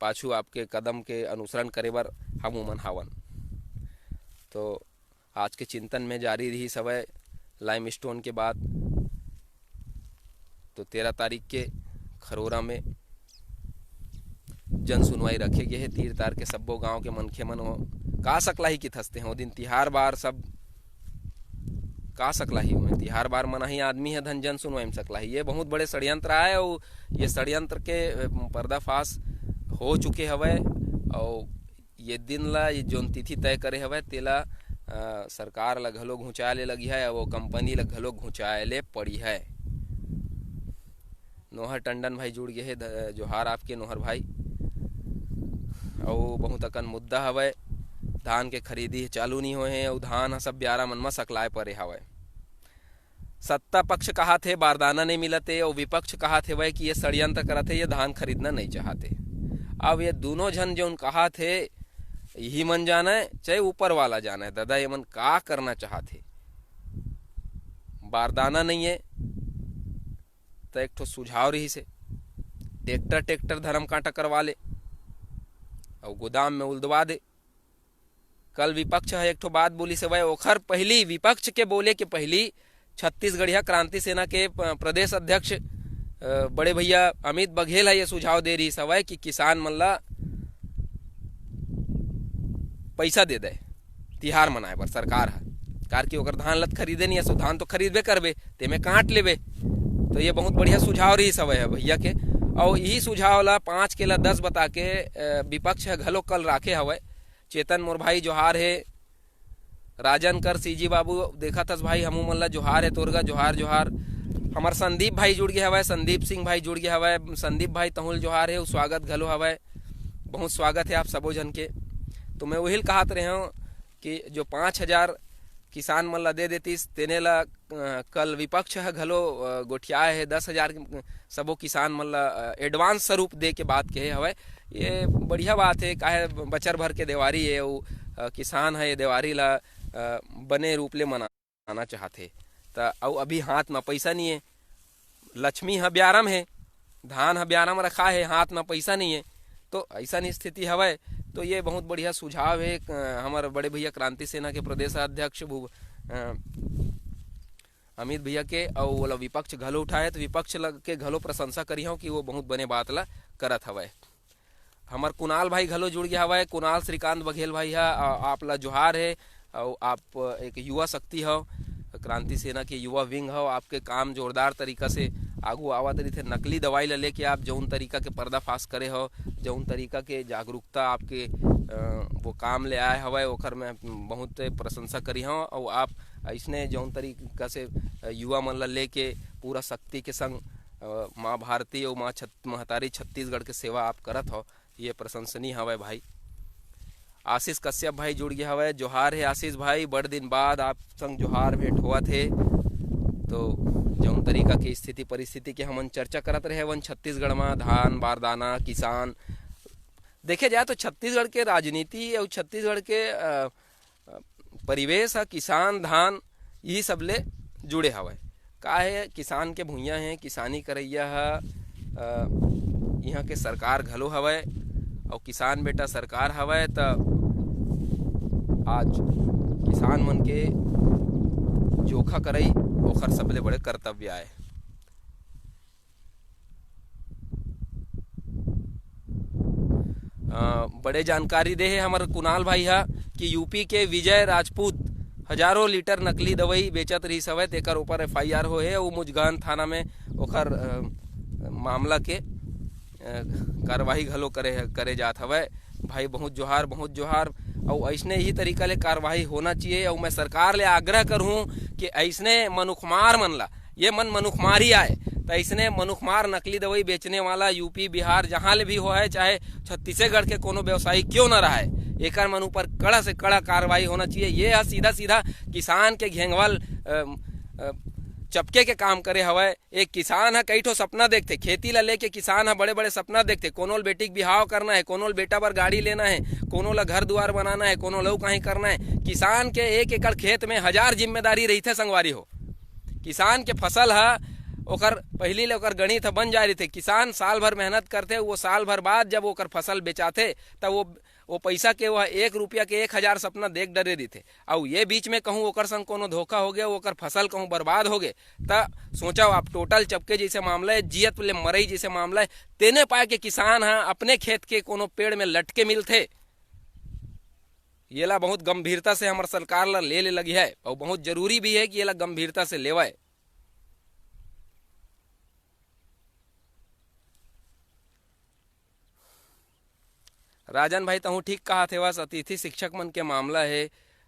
पाछू आपके कदम के अनुसरण करे बर हम उमन हावन। तो आज के चिंतन में जारी रहिस हवय लाइमस्टोन के बात। तो तेरह तारीख के खरोरा में जन सुनवाई रखे गे हे। तीर तार के सब्बो गांव के मनखे मन हो, का सकलाही किथस ते हो, दिन तिहार बार सब का सकलाही हो, तिहार बार मनाही आदमी हे धन जन सुनवाई में सकलाही। ये बहुत बड़े षड्यंत्र आय, अउ ये षड्यंत्र के, अ, पर्दाफाश हो चुके हवय, अउ ये दिन ला, ये जोन तिथि तय करे हवय, तेला, अ, सरकार ला घलो घुंचाए ले लगी है, अउ वो कंपनी ला घलो घुंचाए ले पड़ी है। नोहर टंडन भाई जुड़ गे हे, ध-, जोहार आपके नोहर भाई। अउ बहुत अकन मुद्दा हवय, धान के खरीदी चालू नहीं होए हे, अउ धान ह सब ब्यारा मन म सकलाए परे हवय। सत्ता पक्ष कहात हे बारदाना नहीं मिलत हे, अउ विपक्ष कहात हेवय कि ये षड्यंत्र करत हे, ये धान खरीदना नहीं चाहत हे। अब ये दोनों झन जोन कहात हे, यही मन जानय, चाहे ऊपर वाला जानय, दादा, ये मन का करना चाहत हे? बारदाना नहीं है, त एक ठो सुझाव रहिस हे, ट्रैक्टर, ट्रैक्टर धरम कांटा करवा ले, अउ गोदाम में उलदवा दे। कल विपक्ष ह एक ठो बात बोलिस हवय, ओखर पहिली, विपक्ष के बोले के पहिली छत्तीसगढ़िया क्रांति सेना के, अ, प्रदेश अध्यक्ष, अ, बड़े भैया अमित बघेल ह ये सुझाव दे रहिस हवय कि किसान मन ला पैसा दे दे तिहार मनाए बर सरकार ह, कार कि ओकर धान ल त खरीदे नहीं, असो धान तो खरीदबे करबे, तेमे काट लेबे। तो ये बहुत बढ़िया सुझाव रहिस हवय ह भैया के, अउ यही सुझाव ला पाँच के ला दस बता के, अ, विपक्ष ह घलो कल राखे हवय। चेतन मोर भाई जोहार हे, राजन कर सीजी बाबू देखत हस भाई, हमू मन ला जोहार हे तोर गा, जोहार जोहार। हमर संदीप भाई जुड़ गे हवय, संदीप सिंह भाई जुड़ गे हवय, संदीप भाई तहुल जोहार हे, अउ स्वागत घलो हवय, बहुत स्वागत हे आप सबो झन के। तो मैं उहिल कहत रहे हूँ कि जो पाँच हजार किसान मन ला दे देतिस, तेने ला, अ, कल विपक्ष ह घलो, अ, गोठियाए हे, दस हजार के, अ, सबो किसान मन ला, अ, advance स्वरूप दे के बात कहे हवय। ये बढ़िया बात हे, काहे बछर भर के देवारी हे, अउ, अ, किसान ह ये देवारी ला, अ, बने रूप ले मनाना चाहत हे। त अउ अभी हाथ म पइसा नइ हे, लक्ष्मी ह ब्यारा म हे, धान ह ब्यारा म रखा हे, हाथ म पइसा नइ हे, तो अइसन स्थिति हवय। तो ये बहुत बढ़िया सुझाव हे, अ, हमर बड़े भैया क्रांति सेना के प्रदेश अध्यक्ष भू-, अ, अमित भैया के, अउ ओला विपक्ष घलो उठाए, तो विपक्ष ल-, के घलो प्रशंसा करिहौं कि वो बहुत बने बात ला करत हवय। हमर कुणाल भाई घलो जुड़ गया हवय। कुणाल श्रीकांत बघेल भाई ह, आ, आप ला जोहार हे, अउ आप एक युवा शक्ति हव, क्रांति सेना के युवा wing हव। आपके काम जोरदार तरीका से आगू आवत रहिथे। नकली दवाई ला लेके आप जौन तरीका के पर्दाफाश करे हव, जौन तरीका के जागरूकता आपके, अ, वो काम ले आए हवय, ओकर मैं बहुत प्रशंसा करी हव। अउ आप अइसने जौन तरीका से, अ, युवा मन ला लेके पूरा शक्ति के संग, अ, माँ भारती अउ माँ छत-, महतारी छत्तीसगढ़ के सेवा आप करत हव, ये प्रशंसनीय हवय भाई। आशीष कश्यप भाई जुड़ गया हवय। जोहार हे आशीष भाई, बड़ दिन बाद आप संग जोहार भेंट होवत हे। तो जौन तरीका के स्थिति परिस्थिति के हमन चर्चा करत रहे हवन छत्तीसगढ़ म, धान, बारदाना, किसान, देखे जाए तो छत्तीसगढ़ के राजनीति अउ छत्तीसगढ़ के, अ, अ, परिवेश ह किसान, धान, यही सब ले जुड़े हवय। का हे, किसान के भुइयां हे, किसानी करइया ह, अ, इहाँ के सरकार घलो हवय, अउ किसान बेटा सरकार हवय, त आज किसान मन के जोखा करई ओखर सबले बड़े कर्तव्य आय। अ, बड़े जानकारी दे हे हमर कुणाल भाई ह कि यूपी के विजय राजपूत हजारों लीटर नकली दवाई बेचत रहिस हवय, तेकर ऊपर एफ आई आर होए हे। अउ मुजगहन थाना में ओकर, अ, मामला के, अ, कार्रवाई घलो करे, करे जात हवय। भाई, बहुत जोहार, बहुत जोहार। अउ अइसने ही तरीका ले कार्रवाई होना चाहिए। अउ मैं सरकार ले आग्रह करहूँ कि अइसने मनुखमार मन ला, ये मन मनुखमारी आय, त अइसने मनुखमार नकली दवाई बेचने वाला यूपी, बिहार, जहाँ ले भी होए, चाहे छत्तीसगढ़ के कोनो व्यवसायी क्यों न रहय, एकर मन ऊपर कड़ा से कड़ा कार्रवाई होना चाहिए। ये ह सीधा सीधा किसान के घेंगवा ल, अ, अ, चपके के काम करे हवय। एक किसान ह कई ठो सपना देखथे, खेती ला लेके किसान ह बड़े-बड़े सपना देखथे, कोनो ल बेटी के बिहाव करना हे, कोनो ल बेटा बर गाड़ी लेना हे, कोनो ला घर दुआर बनाना हे, कोनो ल अउ काहीं करना हे। किसान के एक एकड़ खेत में हजार जिम्मेदारी रहिथे संगवारी हो। किसान के फसल ह ओकर पहिली ले ओकर गणित ह बन जाय रहिथे। किसान साल भर मेहनत करथे, वो साल भर बाद जब ओकर फसल बेचाथे, त वो, वो पइसा के वह एक रुपया के एक हजार सपना देख डरे रहिथे। अउ ये बीच में कहूँ ओकर संग कोनो धोखा होगे, ओकर फसल कहूँ बर्बाद होगे, त सोचव आप, टोटल चपके जइसे मामला हे, जियत ले मरई जइसे मामला हे। तेने पाय के किसान ह अपने खेत के कोनो पेड़ में लटके मिलथे। येला बहुत गंभीरता से हमर सरकार ला ले ले लगी हे, अउ बहुत जरूरी भी हे कि येला गंभीरता से लेवय। राजन भाई, तहूँ ठीक कहत हेवस, अतिथि शिक्षक मन के मामला हे,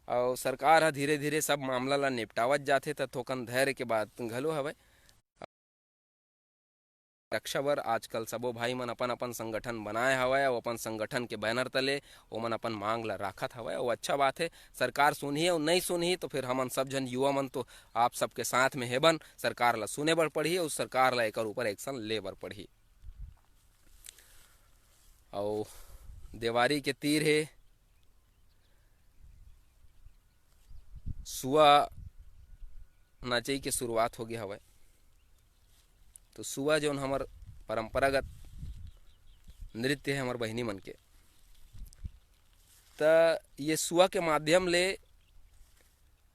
अउ सरकार ह धीरे-धीरे सब मामला ला निपटावत जाथे, त थोकन धैर्य के बात घलो हवय। रक्षा बर आजकल सबो भाई मन अपन-अपन संगठन बनाए हवय, अउ अपन संगठन के बैनर तले ओमन अपन मांग ला राखत हवय, अउ अच्छा बात हे। सरकार सुनही अउ नइ सुनही, तो फिर हमन सब झन युवा मन तो आप सबके साथ में हेबन। सरकार ला सुने बर पड़ही, अउ सरकार ला एकर ऊपर action ले बर पड़ही। अउ देवारी के तीर हे, सुआ नाचई के शुरुआत हो गया हवय। तो सुआ जौन हमर परंपरागत नृत्य हे हमर बहिनी मन के, त ये सुआ के माध्यम ले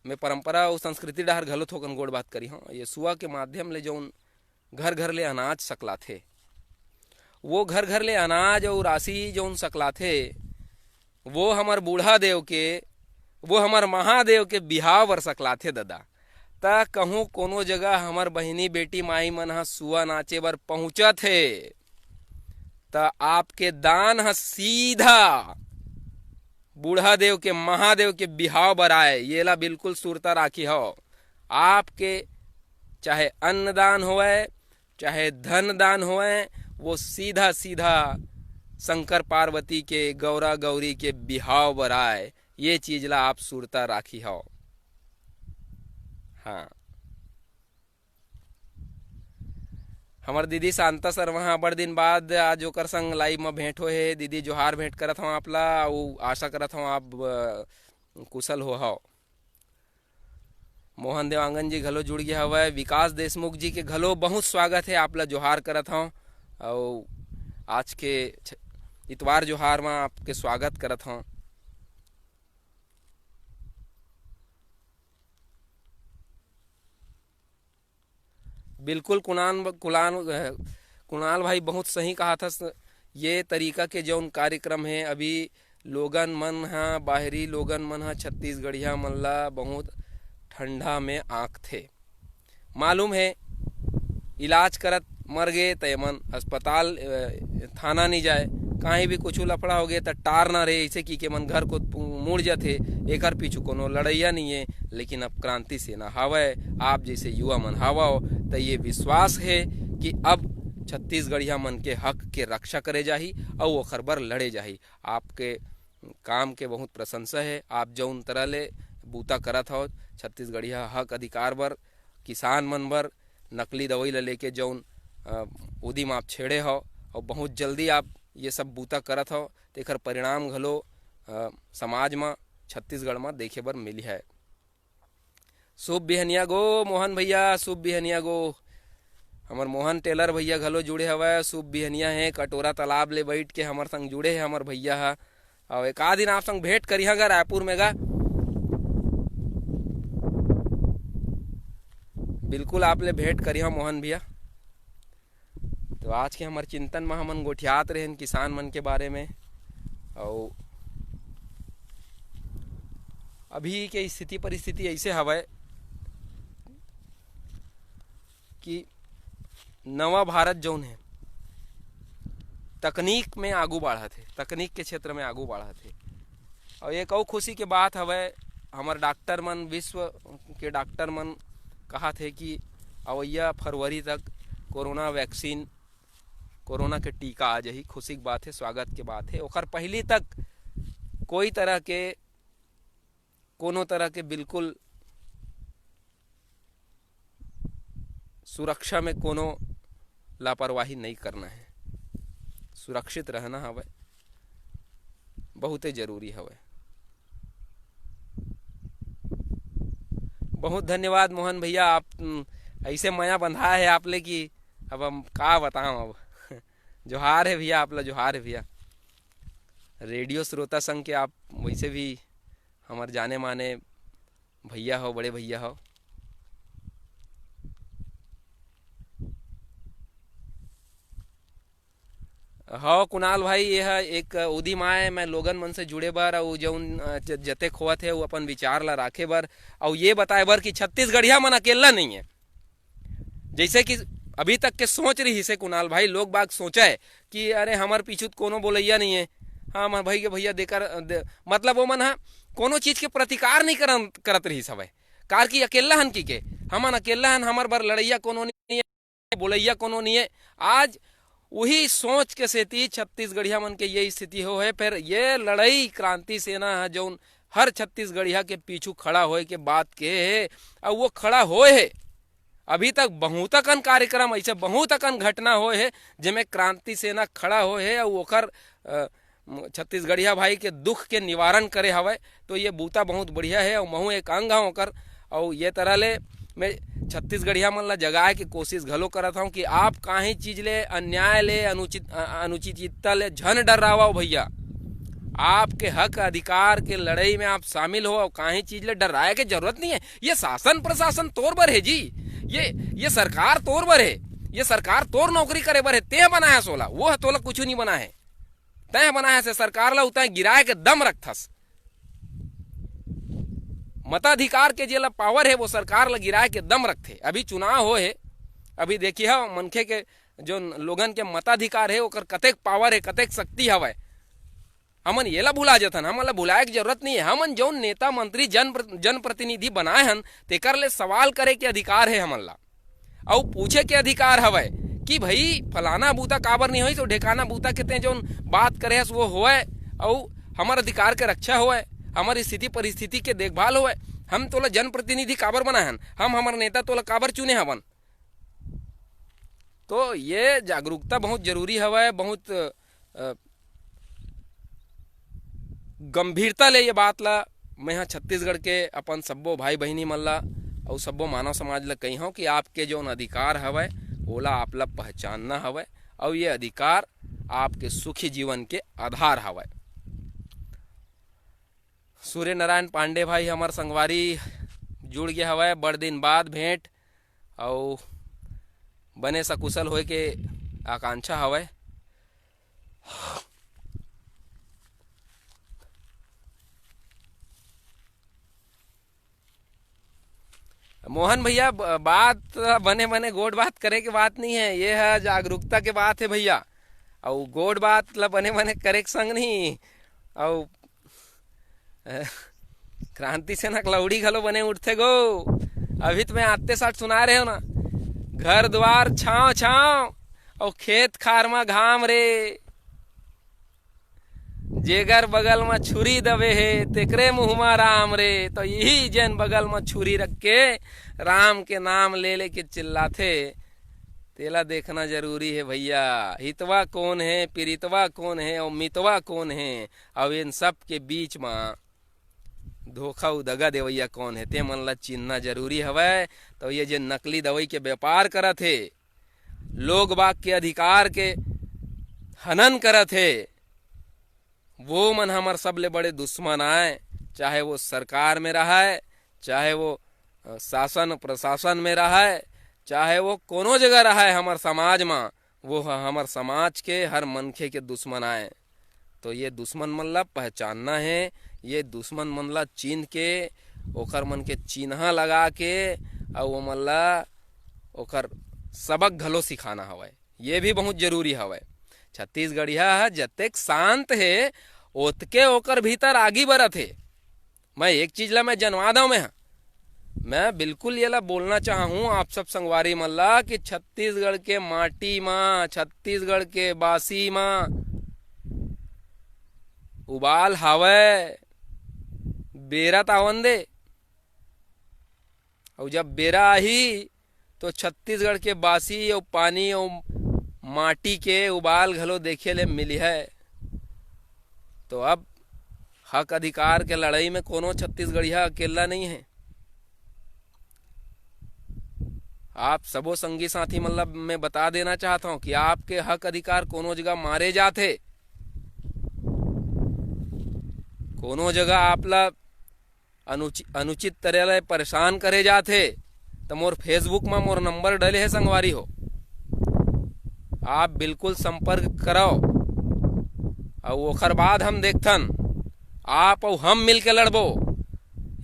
मैं परंपरा अउ संस्कृति डहर घलो थोकन गोठ बात करी हौं। ये सुआ के माध्यम ले जौन घर घर ले अनाज सकलाथे, वो घर घर ले अनाज अउ राशि जौन सकलाथे, वो हमर बूढ़ा देव के, वो हमर महादेव के बिहाव बर सकलाथे ददा। त कहूँ कोनो जगह हमर बहिनी बेटी माई मन ह सुआ नाचे बर पहुँचत हे, त आपके दान ह सीधा बूढ़ा देव के, महादेव के बिहाव बर आय, येला बिल्कुल सुरता राखी हव। आपके चाहे अन्नदान होवय, चाहे धन दान होवय, वो सीधा सीधा शंकर पार्वती के, गौरा गौरी के बिहाव बर आय, ये चीज ला आप सुरता राखी हव। हाँ, हमर दीदी शांता शर्मा ह, बड़ दिन बाद आज ओकर संग लाइव म भेंट होए हे। दीदी, जोहार भेंट करत हवं आप ला, अउ आशा करत हवं आप, अ, कुशल हो हव। मोहन देवांगन जी घलो जुड़ गे हवय, विकास देशमुख जी के घलो बहुत स्वागत हे, आप ला जोहार करत हवं। अउ आज के छ-, इतवार जोहार म आपके स्वागत करत हवं। बिल्कुल कुणाल, कुणाल, कुणाल भाई बहुत सही कहा था। ये तरीका के जौन कार्यक्रम हे, अभी लोगन मन ह, बाहरी लोगन मन ह छत्तीसगढ़िया मन ला बहुत ठंडा में आंकथे। मालूम हे, इलाज करत मर गे त एमन अस्पताल, अ, थाना नहीं जाए, कहीं भी कुछ लफड़ा हो गए त टार ना रहे, ऐसे की के मन घर को पु-, मुड़ जाथे। एकर पीछू कोनो लड़ैया नहीं है, लेकिन अब क्रांति सेना हावय, आप जैसे युवा मन हावव, त ये विश्वास है कि अब छत्तीसगढ़िया मन के हक के रक्षा करे जाही अउ ओखर बर लड़े जाही। आपके काम के बहुत प्रशंसा है। आप जौन तरह ले बूता करत हव छत्तीसगढ़िया हक अधिकार बर, किसान मन बर, नकली दवाई ल लेके जौन, अ, उदिम आप छेड़े हव, अउ बहुत जल्दी आप ये सब बूता करत हव, तेकर परिणाम घलो, अ, समाज म, छत्तीसगढ़ म देखे बर मिली है। शुभ बिहनिया गो मोहन भैया, शुभ बिहनिया गो। हमर मोहन टेलर भैया घलो जुड़े हवय, शुभ बिहनिया हे। कटोरा तालाब ले बैठ के हमर संग जुड़े हे हमर भैया ह। अउ एक आध दिन आप संग भेंट करिहा गा रायपुर में गा, बिल्कुल आप ले भेंट करिहा मोहन भैया। तो आज के हमर चिंतन म हमन गोठियात रहेन किसान मन के बारे में। अउ अभी के स्थिति परिस्थिति ऐसे हवय कि नवा भारत जौन है, तकनीक में आगू बढ़त है, तकनीक के क्षेत्र में आगू बढ़त है। और एक अउ खुशी के बात हवय, हमर डॉक्टर मन, विश्व के डॉक्टर मन कहा थे कि अवैया फरवरी तक कोरोना वैक्सीन, कोरोना के टीका आ जाही। खुशी के बात है, स्वागत के बात है। ओकर पहली तक कोई तरह के, कोनो तरह के बिल्कुल सुरक्षा में कोनो लापरवाही नहीं करना है। सुरक्षित रहना हवय, बहुते जरूरी हवय। बहुत धन्यवाद मोहन भैया, आप, उम, ऐसे मया बंधा है आप ले कि अब हम का बताऊं अब। जोहार है भैया, आप ला जोहार है भैया। रेडियो श्रोता संघ के आप वैसे भी हमर जाने माने भैया हो, बड़े भैया हो। हव कुणाल भाई, ये ह एक उदिम आय, मैं लोगन मन से जुड़े बर, अउ जौन, अ, ज-, जतेक होवत हे, वो अपन विचार ला राखे बर, अउ ये बताए बर कि छत्तीसगढ़िया मन अकेला नहीं है। जैसे कि अभी तक के सोच रहिस हे कुणाल भाई, लोग बाग सोचा है कि अरे हमर पीछू त कोनो बोलैया नहीं है, हाँ, हमर भाई के भैया देकर, दे, मतलब वो मन ह कोनो चीज के प्रतिकार नहीं करन, करत रहिस हवय, कार कि अकेला हन की के, हमन अकेला हन, हमर बर लड़ैया कोनो नहीं है, बोलैया कोनो नहीं है। आज वही सोच के सेती छत्तीसगढ़िया मन के ये स्थिति हो है। फिर ये लड़ाई क्रांति सेना ह जौन हर छत्तीसगढ़िया के पीछू खड़ा होए के बात के है, अउ वो खड़ा होए है। अभी तक बहुत अकन कार्यक्रम, ऐसे बहुत अकन घटना होए है, जेमे क्रांति सेना खड़ा होए है अउ ओकर, अ, छत्तीसगढ़िया भाई के दुख के निवारण करे हवय। तो ये बूता बहुत बढ़िया है अउ महू एक अंग हवं ओकर। अउ ये तरह ले मैं छत्तीसगढ़िया मन ला जगाए के कोशिश घलो करत हवं कि आप काहीं चीज ले, अन्याय ले, अनुचित, अ, अनुचितता ले झन डर्रावव भैया। आपके हक अधिकार के लड़ाई में आप शामिल हो अउ काहीं चीज ले डर्राए के जरूरत नहीं है। ये शासन प्रशासन तोर बर है जी, ये, ये सरकार तोर बर है, ये सरकार तोर नौकरी करे बर है, तें बनाए हस ओला, वो ह तोला कुछु नहीं बनाए है। तैं बनाए हस सरकार ला, उतैं गिराए के दम रखथस। मताधिकार के जेला पावर है, वो सरकार ला गिराए के दम रखथे। अभी चुनाव होए हे, अभी देखिहा मनखे के, जो लोगन के मताधिकार है, ओकर कतेक पावर है, कतेक शक्ति हवय। हमन येला भुला जथन, हमन ला भुलाए के जरूरत नहीं है। हमन जौन नेता मंत्री, जन प्र-, जनप्रतिनिधि बनाए हन, तेकर ले सवाल करे के अधिकार है हमन ला, अउ पूछे के अधिकार हवय कि भाई फलाना बूता काबर नहीं होइस, तो ढेकाना बूता के तें जौन बात करे हस वो होवय, अउ हमर अधिकार के रक्षा होवय, हमर स्थिति परिस्थिति के देखभाल होवय। हम तोला जनप्रतिनिधि काबर बनाए हन? हम हमर नेता तोला काबर चुने हवन? तो ये जागरूकता बहुत जरूरी हवय, बहुत, अ, गंभीरता ले ये बात ला मैं ह छत्तीसगढ़ के अपन सब्बो भाई बहिनी मन ला अउ सब्बो मानव समाज ला कहिहौं कि आपके जौन अधिकार हवय, ओला आप ला पहचानना हवय, अउ ये अधिकार आपके सुखी जीवन के आधार हवय। सूर्य नारायण पांडे भाई हमर संगवारी जुड़ गे हवय, बड़ दिन बाद भेंट, अउ बने सकुशल होए के आकांक्षा हवय। मोहन भैया, ब-, बात बने बने गोठ बात करे के बात नहीं है, ये है जागरूकता के बात है भैया। अउ गोठ बात ला बने बने करे के संग नहीं, अउ क्रांति सेना के लौड़ी घलो बने उठथे गो। अभी तो मैं आते साथ सुना रहे हो ना, घर द्वार छांव छांव, अउ खेत खार मा घाम रे। जेकर बगल म छुरी दबे हे, तेकरे मुंह म राम रे। तो यही जेन बगल म छुरी रख के राम के नाम ले लेके चिल्लाथे, तेला देखना जरूरी हे भैया। हितवा कौन हे, पीरितवा कौन हे अउ मितवा कौन हे, अउ इन सब के बीच म धोखा अउ दगा देवइया कौन हे, ते मन ला चिन्हना जरूरी हवय। तो ये जे नकली दवाई के व्यापार करत हे, लोग बाग के अधिकार के हनन करत हे, वो मन हमर सबले बड़े दुश्मन आय। चाहे वो सरकार में रहय, चाहे वो, अ, शासन प्रशासन में रहय, चाहे वो कोनो जगह रहय हमर समाज म, वो ह हमर समाज के हर मनखे के दुश्मन आय। तो ये दुश्मन मन ला पहचानना हे, ये दुश्मन मन ला चिन्ह के, ओकर मन के चिन्हा लगा के, अउ ओमन ला ओकर सबक घलो सिखाना हवय। ये भी बहुत जरूरी हवय। छत्तीसगढ़िया ह जतेक शांत हे, ओतके ओकर भीतर आगी बरत हे। मैं एक चीज ला मैं जनवा दंव, मैं ह, मैं बिल्कुल ये ला बोलना चाहूँ आप सब संगवारी मन ला कि छत्तीसगढ़ के माटी मा, छत्तीसगढ़ के बासी मा उबाल हावय, बेरा त आवन दे। अउ जब बेरा आही, तो छत्तीसगढ़ के बासी अउ पानी अउ माटी के उबाल घलो देखे ले मिलिहय। तो अब हक अधिकार के लड़ाई में कोनो छत्तीसगढ़िया अकेला नहीं है। आप सबो संगी साथी मन ला मैं बता देना चाहत हौं कि आपके हक अधिकार कोनो जगह मारे जात हे, कोनो जगह आप ला अनुचि-, अनुचित तरह ले परेशान करे जात हे, त मोर Facebook म मोर नंबर डले हे संगवारी हो, आप बिल्कुल संपर्क करव, अउ ओखर बाद हम देखथन, आप अउ हम मिलके लड़बो।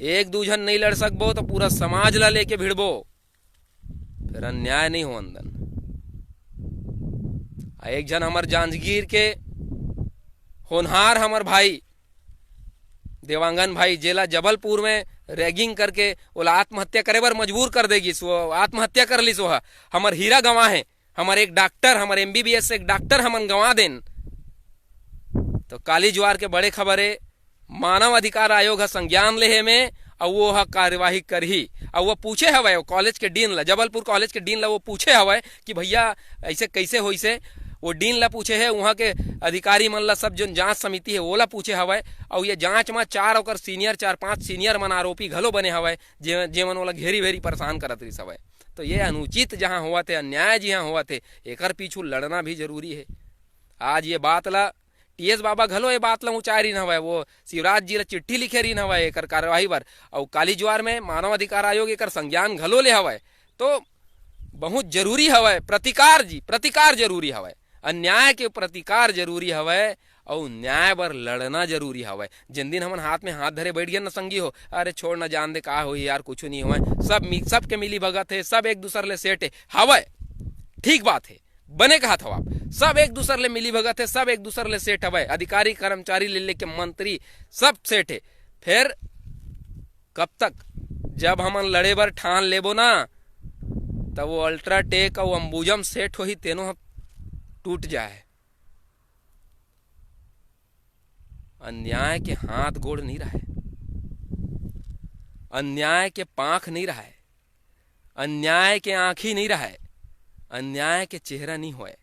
एक दू झन नहीं लड़ सकबो त पूरा समाज ला लेके भिड़बो, फिर अन्याय नहीं होन दन। आ एक झन हमर जांजगीर के होनहार हमर भाई देवांगन भाई, जेला जबलपुर में रैगिंग करके ओला आत्महत्या करे बर मजबूर कर दे गिस, वो आत्महत्या कर लिस। वो ह हमर हीरा गंवा हे, हमर एक डॉक्टर, हमर MBBS एक डॉक्टर हमन गंवा देन। तो काली जुआर के बड़े खबर हे, मानव अधिकार आयोग ह संज्ञान ले हे में, अउ वो ह कार्यवाही करही। अउ वो पूछे हवय, वो कॉलेज के डीन ला, जबलपुर कॉलेज के डीन ला वो पूछे हवय कि भैया ऐसे कैसे होइसे, वो डीन ला पूछे हे, उहाँ के अधिकारी मन ला, सब जोन जांच समिति हे, ओला पूछे हवय। अउ ये जांच म चार ओकर सीनियर, चार पांच सीनियर मन आरोपी घलो बने हवय, जे, जेमन ओला घेरी भेरी परेशान करत रिस हवय। तो ये अनुचित जहाँ होवत हे, अन्याय जिहाँ होवत हे, एकर पीछू लड़ना भी जरूरी हे। आज ये बात ला टीएस बाबा घलो ये बात ला उचारिन हवय, वो शिवराज जी ला चिट्ठी लिखे रिन हवय एकर कार्यवाही बर, अउ काली जुआर में मानव अधिकार आयोग एकर संज्ञान घलो ले हवय। तो बहुत जरूरी हवय प्रतिकार जी, प्रतिकार जरूरी हवय, अन्याय के प्रतिकार जरूरी हवय, अउ न्याय बर लड़ना जरूरी हवय। जिन दिन हमन हाथ में हाथ धरे बैठ गए न संगी हो, अरे छोड़ न, जान दे, का होही यार, कुछ नहीं होवय, सब मि-, सबके मिली भगत हे, सब एक दूसर ले सेट हे, हवय, ठीक बात हे, बने कहत हव आप, सब एक दूसर ले मिली भगत हे, सब एक दूसर ले सेट हवय, अधिकारी कर्मचारी ले लेके मंत्री सब सेट हे। फिर कब तक? जब हमन लड़े बर ठान लेबो ना, तब वो अल्ट्राटेक अउ अंबुजम सेट होही, तेनो ह टूट जाए। अन्याय के हाथ गोड़ नहीं रहे। अन्याय के पांख नहीं रहय, अन्याय के आंखी नहीं रहय, अन्याय के चेहरा नहीं होय।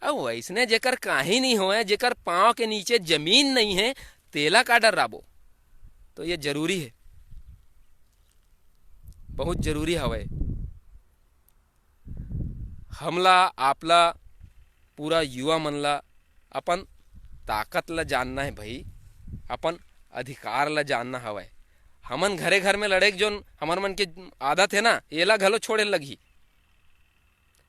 अउ वइसने जेकर काही नहीं होय, जेकर पांव के नीचे जमीन नहीं है, तेला का डर्राबो? तो ये जरूरी है, बहुत जरूरी हवय। हमला, आपला, पूरा युवा मन ला अपन ताकत ला जानना है भाई, अपन अधिकार ला जानना हवय। हमन घरे घर में लड़े के जोन हमर मन के आदत है ना, एला घलो छोड़े लगही।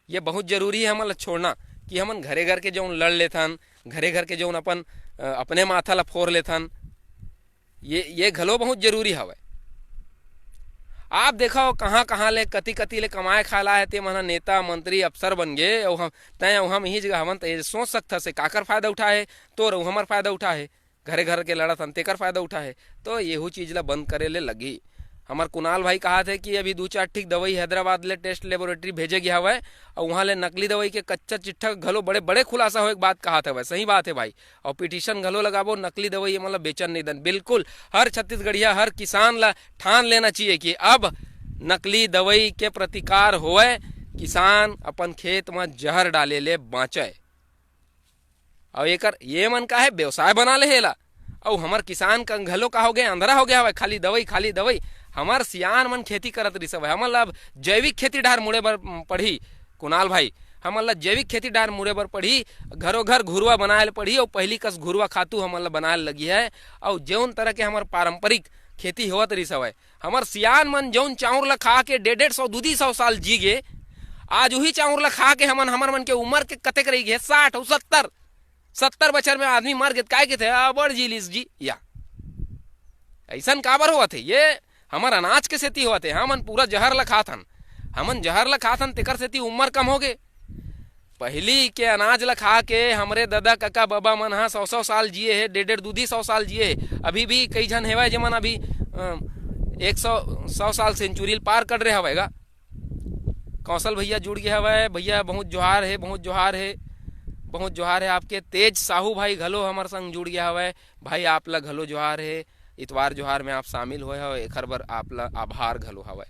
ये बहुत जरूरी है हमन ला छोड़ना, कि हमन घरे घर के जोन लड़ लेथन, घरे घर के जोन अपन, अ, अपने माथा ला फोर लेथन, ये, ये घलो बहुत जरूरी हवय। आप देखव, कहाँ-कहाँ ले, कति-कति ले कमाए खाए ला आए, ते मन ह नेता, मंत्री, अफसर बन गे, अउ हम, तैं अउ हम इही जगह हवन, त ये सोच सकथस, काकर फायदा उठाए हे, तोर अउ हमर फायदा उठाए हे, घरे घर के लड़त हन, तेकर फायदा उठाए हे। तो येहू चीज ला बंद करे ले लगही। हमर कुणाल भाई कहात हे कि अभी दू चार ठीक दवाई हैदराबाद ले test laboratory भेजे गे हवय, अउ उहाँ ले नकली दवाई के कच्चा चिट्ठा घलो बड़े, बड़े खुलासा होए के बात कहात हवय। सही बात हे भाई, अउ petition घलो लगाबो, नकली दवाई ये मन ल बेचन नइ दन। बिल्कुल, हर छत्तीसगढ़िया, हर किसान ल ठान लेना चाहिए कि अब नकली दवाई के प्रतिकार होवय, किसान अपन खेत म जहर डाले ले बाँचय। अउ एकर ये मन का हे, व्यवसाय बना ले हे एला। अउ हमर किसान का घलो का हो गए, अंधरा हो गया हवय, खाली दवाई, खाली दवाई। हमर सियान मन खेती करत रिहिस हवय, हमन ल अब जैविक खेती डाहर मुड़े बर पड़ही। कुणाल भाई, हमन ला जैविक खेती डाहर मुड़े बर पड़ही, घरो घर घुरुवा बनाए ल पड़ही, अउ पहिली कस घुरुवा खातू हमन ला बनाए ल लगी है। अउ जौन तरह के हमर पारंपरिक खेती होवत रिहिस हवय, हमर सियान मन जौन चाउर ला खा के डेढ़ डेढ़ सौ, दू दू सौ साल जी गे, आज उही चाउर ला खा के हमन, हमर मन के उम्र के कतेक रहि गे, साठ अउ सत्तर, सत्तर बछर में आदमी मर गे, त काय कथे, "अबड़ जी लिस जी।" या अइसन काबर होवत हे? ये हमर अनाज के सेती होवत हे। हमन पूरा जहर ल खात हन, हमन जहर ल खात हन, तेकर सेती उम्र कम हो गे। पहिली के अनाज ल खा के हमरे ददा, कका, बबा मन ह सौ सौ साल जिए हे, डेढ़ डेढ़, दू दू सौ साल जिए हे। अभी भी कई झन हेवय, जेमन अभी, अ, एक सौ, सौ साल century ल पार कर रहे हवय गा। कौशल भैया जुड़ गया हवय। भैया, बहुत जोहार हे, बहुत जोहार हे, बहुत जोहार हे आपके। तेज साहू भाई घलो हमर संग जुड़ गया हवय। भाई, आप ला घलो जोहार हे। इतवार जोहार में आप शामिल होए हव, एखर बर आप ला आभार घलो हवय।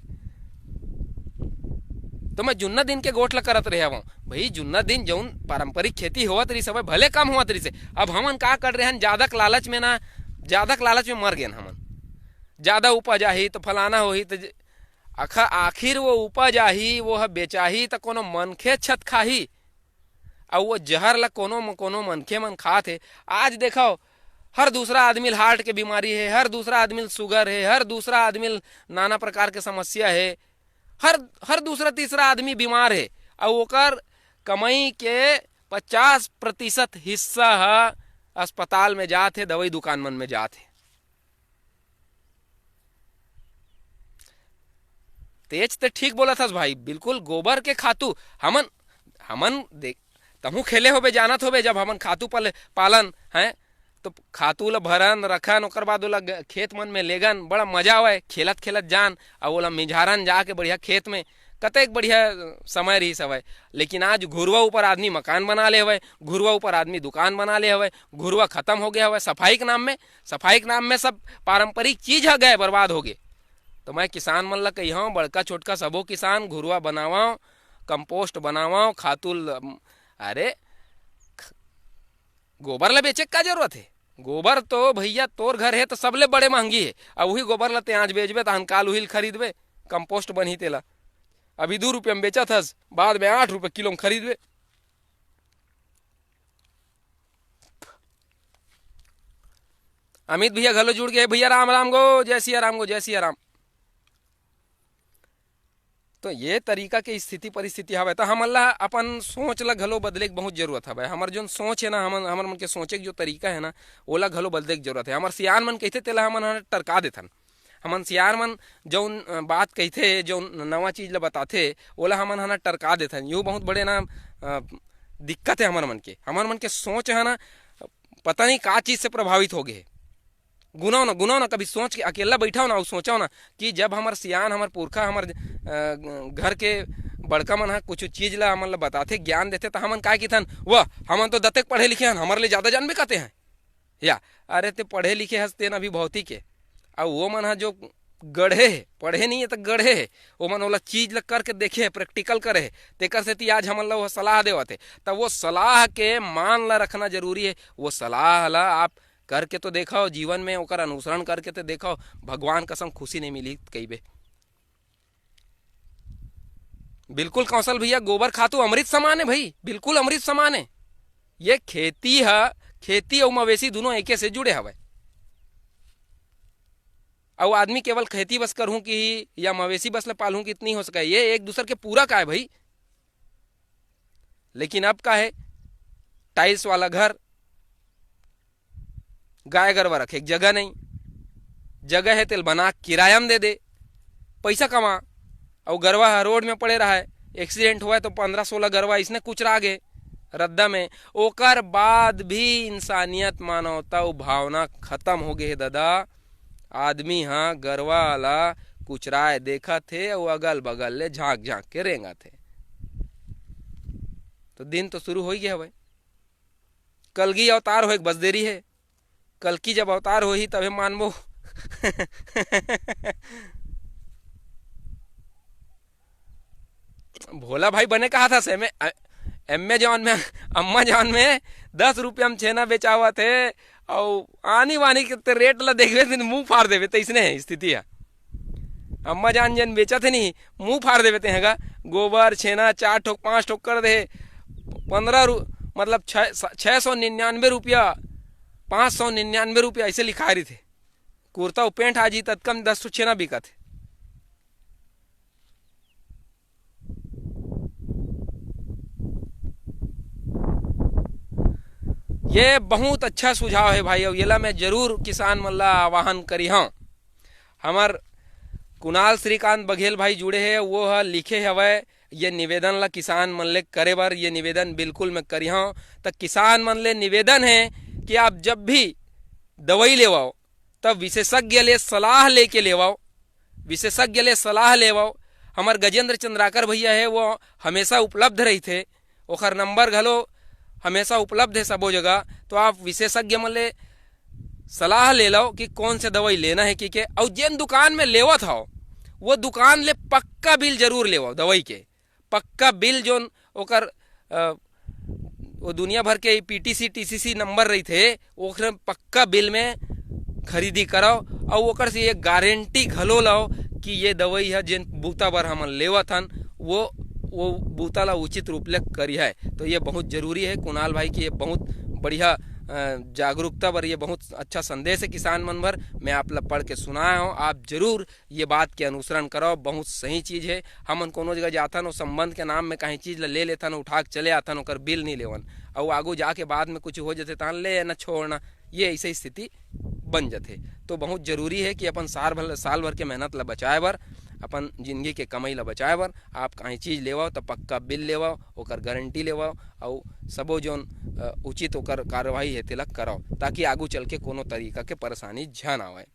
तो मैं जुन्ना दिन के गोठ ला करत रहे हवं। भाई, जुन्ना दिन जौन पारंपरिक खेती होवत रहिस हवय, भले कम होवत रहिस हे। अब हमन का कर रहे हन, जादा के लालच में ना, जादा के लालच में मर गेन हमन। जादा उपज आही तो फलाना होही, तो ज-, आखा-, आखिर वो उपज आही, वो ह बेचाही, त कोनो मनखे छत खाही। अउ वो जहर ला कोनो म-, कोनो मनखे मन खात हे। आज देखव, हर दूसरा आदमी ल heart के बीमारी हे, हर दूसरा आदमी ल sugar हे, हर दूसरा आदमी ल नाना प्रकार के समस्या हे, हर, हर दूसरा तीसरा आदमी बीमार हे, अउ ओकर कमई के पचास प्रतिशत हिस्सा ह अस्पताल में जात हे, दवाई दुकान मन में जात हे। तेज ते ठीक बोलत हस भाई, बिल्कुल गोबर के खातू। हमन, हमन देख, तहूँ खेले होबे, जानत होबे, जब हमन खातू पल-, पालन, हैं, तो खातू ल भरन, रखन, ओकर बाद ओला ग-, खेत मन में लेगन, बड़ा मजा आवय, खेलत खेलत जान, अउ ओला मिंझारन जाके बढ़िया खेत में, कतेक बढ़िया समय रहिस हवय। लेकिन आज घुरवा ऊपर आदमी मकान बना ले हवय, घुरवा ऊपर आदमी दुकान बना ले हवय, घुरवा खत्म हो गया हवय सफाई के नाम में, सफाई के नाम में सब पारंपरिक चीज ह गए, बर्बाद हो गए। तो मैं किसान मन ला कहिहौं, बड़का छोटका सबो किसान घुरवा बनावव, compost बनावव, खातू ल-, अरे, ख-, गोबर ला बेचे के का जरूरत हे? गोबर तो भैया तोर घर हे तो सबले बड़े महंगी हे। अब उही गोबर ला ते आज बेचबे, तहन काल उही ल खरीदबे, compost बनही तेला। अभी दू रुपया में बेचत हस, बाद में आठ रुपया किलो में खरीदबे। अमित भैया घलो जुड़ गए। भैया राम राम गो, जय सिया राम गो, जय सिया राम। तो ये तरीका के स्थिति परिस्थिति हवय, तो हमन ला अपन सोच ला घलो बदले के बहुत जरूरत हवय। हमर जोन सोच हे ना, हमन, हमर मन के सोचे के जो तरीका हे ना, ओला घलो बदले के जरूरत हे। हमर सियान मन कहिथे, तेला हमन ह टरका देथन। हमन सियान मन जौन, अ, बात कहिथे, जौन नवा चीज ला बताथे, ओला हमन ह ना टरका देथन। यो बहुत बड़े ना, अ, दिक्कत हे हमर मन के। हमर मन के सोच ह ना, पता नहीं का चीज से प्रभावित हो गए हे। गुनव ना, गुनव ना, कभी सोच के अकेला बैठव ना, अउ सोचव ना कि जब हमर सियान, हमर पुरखा, हमर, अ, घर के बड़का मन ह कुछ चीज ला हमन ला बताथे, ज्ञान देथे, त हमन काय किथन, "वाह, हमन तो दतेक पढ़े लिखे हन, हमर ले ज्यादा जानबे करते हैं।" या, अरे, ते पढ़े लिखे हस, तेन अभी भौतिक हे। अउ वो मन ह जो गढ़े हे, पढ़े नहीं हे त गढ़े हे, ओमन ओला चीज ल करके देखे हे, practical करे हे, तेकर सेती आज हमन ल वो सलाह देवत हे। त वो सलाह के मान ल रखना जरूरी हे। वो सलाह ल आप करके तो देखव, जीवन में ओकर अनुसरण करके तो देखव, भगवान कसम खुशी नहीं मिली कहिबे। बिल्कुल कौशल भैया, गोबर खातू अमृत समान हे भाई, बिल्कुल अमृत समान हे। ये खेती ह, खेती अउ मवेशी दुनों एके से जुड़े हवय। अउ आदमी केवल खेती बस करहूं कि या मवेशी बस ल पालहूं कि इतनी हो सके, ये एक दूसर के पूरक आय भाई। लेकिन अब का हे, tiles वाला घर, गाय गरवा रखे के जगह नहीं, जगह हे तेल बना के किराया में दे दे, पैसा कमा। अउ गरवा ह रोड में पड़े रहा है, accident हुआ तो पंद्रह सोलह गरवा इसने कुचरा गे रद्दा में। ओकर बाद भी इंसानियत, मानवता, वो भावना खत्म हो गए हे दादा। आदमी ह गरवा ला कुचराए देखत हे अउ अगल बगल ले झांक झांक के रेंगत हे। तो दिन तो शुरू हो ही गया हवय। कलगी अवतार होए के बस देरी हे। कलकी जब अवतार होही तभे मानबो। भोला भाई बने कहा था से में, अ-, Amazon में, Amazon में दस रुपया में छेना बेचावत हे, अउ आनी वानी के ते रेट ला देखबे, ते मुंह फाड़ देबे, तइसने हे स्थिति ह। Amazon जेन बेचत हे नहीं, मुंह फाड़ देबे ते हगा। गोबर छेना चार ठोक पांच ठोक कर दे, पंद्रह रु-, मतलब छः, छः सौ निन्यानवे रुपया, पांच सौ निन्यानवे रुपया ऐसे लिखाए रहिथे। कुर्ता अउ पेंट आ जी, ततका में दस ठो छेना बिकत हे। ये बहुत अच्छा सुझाव हे भाई, अउ येला मैं जरूर किसान मन ला आह्वान करिहौं। हमर कुणाल श्रीकांत बघेल भाई जुड़े हे, वो ह लिखे हवय, ये निवेदन ला किसान मन ले करे बर, ये निवेदन बिल्कुल मैं करिहौं। त किसान मन ले निवेदन हे कि आप जब भी दवाई लेवव, तब विशेषज्ञ ले सलाह लेके लेवव, विशेषज्ञ ले सलाह लेवव। हमर गजेंद्र चंद्राकर भैया हे, वो हमेशा उपलब्ध रहिथे, ओखर नंबर घलो हमेशा उपलब्ध हे सबो जगह। तो आप विशेषज्ञ मन ले सलाह ले लव कि कौन से दवाई लेना हे कि के, अउ जेन दुकान में लेवत हव, वो दुकान ले पक्का बिल जरूर लेवव दवाई के। पक्का बिल जोन ओकर, अ, वो दुनिया भर के पीटीसी, टीसीसी नंबर रहिथे, ओखर पक्का बिल में खरीदी करव, अउ ओकर से ये गारंटी घलो लव कि ये दवाई ह जेन बूता बर हमन लेवत हन, वो, वो बूता ला उचित रूप ले करिहय। तो ये बहुत जरूरी हे कुणाल भाई की, ये बहुत बढ़िया, अ, जागरूकता बर ये बहुत अच्छा संदेश हे किसान मन बर। मैं आप ला पढ़ के सुनाए हौं, आप जरूर ये बात के अनुसरण करव, बहुत सही चीज हे। हमन कोनो जगह जाथन, ओ संबंध के नाम में कहीं चीज ल ले लेथन, उठा के चले आथन, ओकर बिल नहीं लेवन, अउ आगू जाके बाद में कुछ हो जथे, तहन ले ना छोड़ना, ये ऐसे स्थिति बन जथे। तो बहुत जरूरी हे कि अपन साल भर, साल भर के मेहनत ल बचाए बर, अपन जिंदगी के कमाई ल बचाए बर आप कहीं चीज लेवव, त पक्का बिल लेवव, ओकर गारंटी लेवव, अउ सबो जोन, अ, उचित ओकर कार्रवाई हे, तेला करव, ताकि आगू चल के कोनो तरीका के परेशानी झन आवय।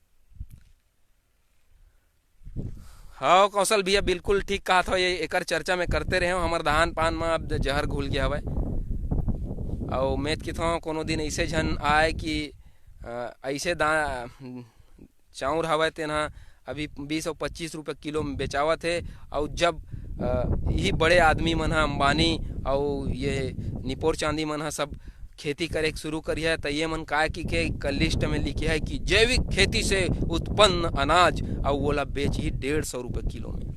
हव कौशल भैया, बिल्कुल ठीक कहत हव। ये, एकर चर्चा में करते रहे हव। हमर धान पान म अब जहर घुल गया हवय। अउ मैं त किथों कोनो दिन ऐसे झन आए कि, अ, ऐसे दा-, चाउर हवय तेन ह अभी बीस अउ पच्चीस रुपये किलो में बेचावत हे। अउ जब, अ, यही बड़े आदमी मन ह, अंबानी अउ ये निपोर चांदी मन ह सब खेती करे के शुरू करिहय, त ये मन काय कि के, एक लिस्ट में लिखे हे कि जैविक खेती से उत्पन्न अनाज, अउ ओला बेचही डेढ़ सौ रुपये किलो में।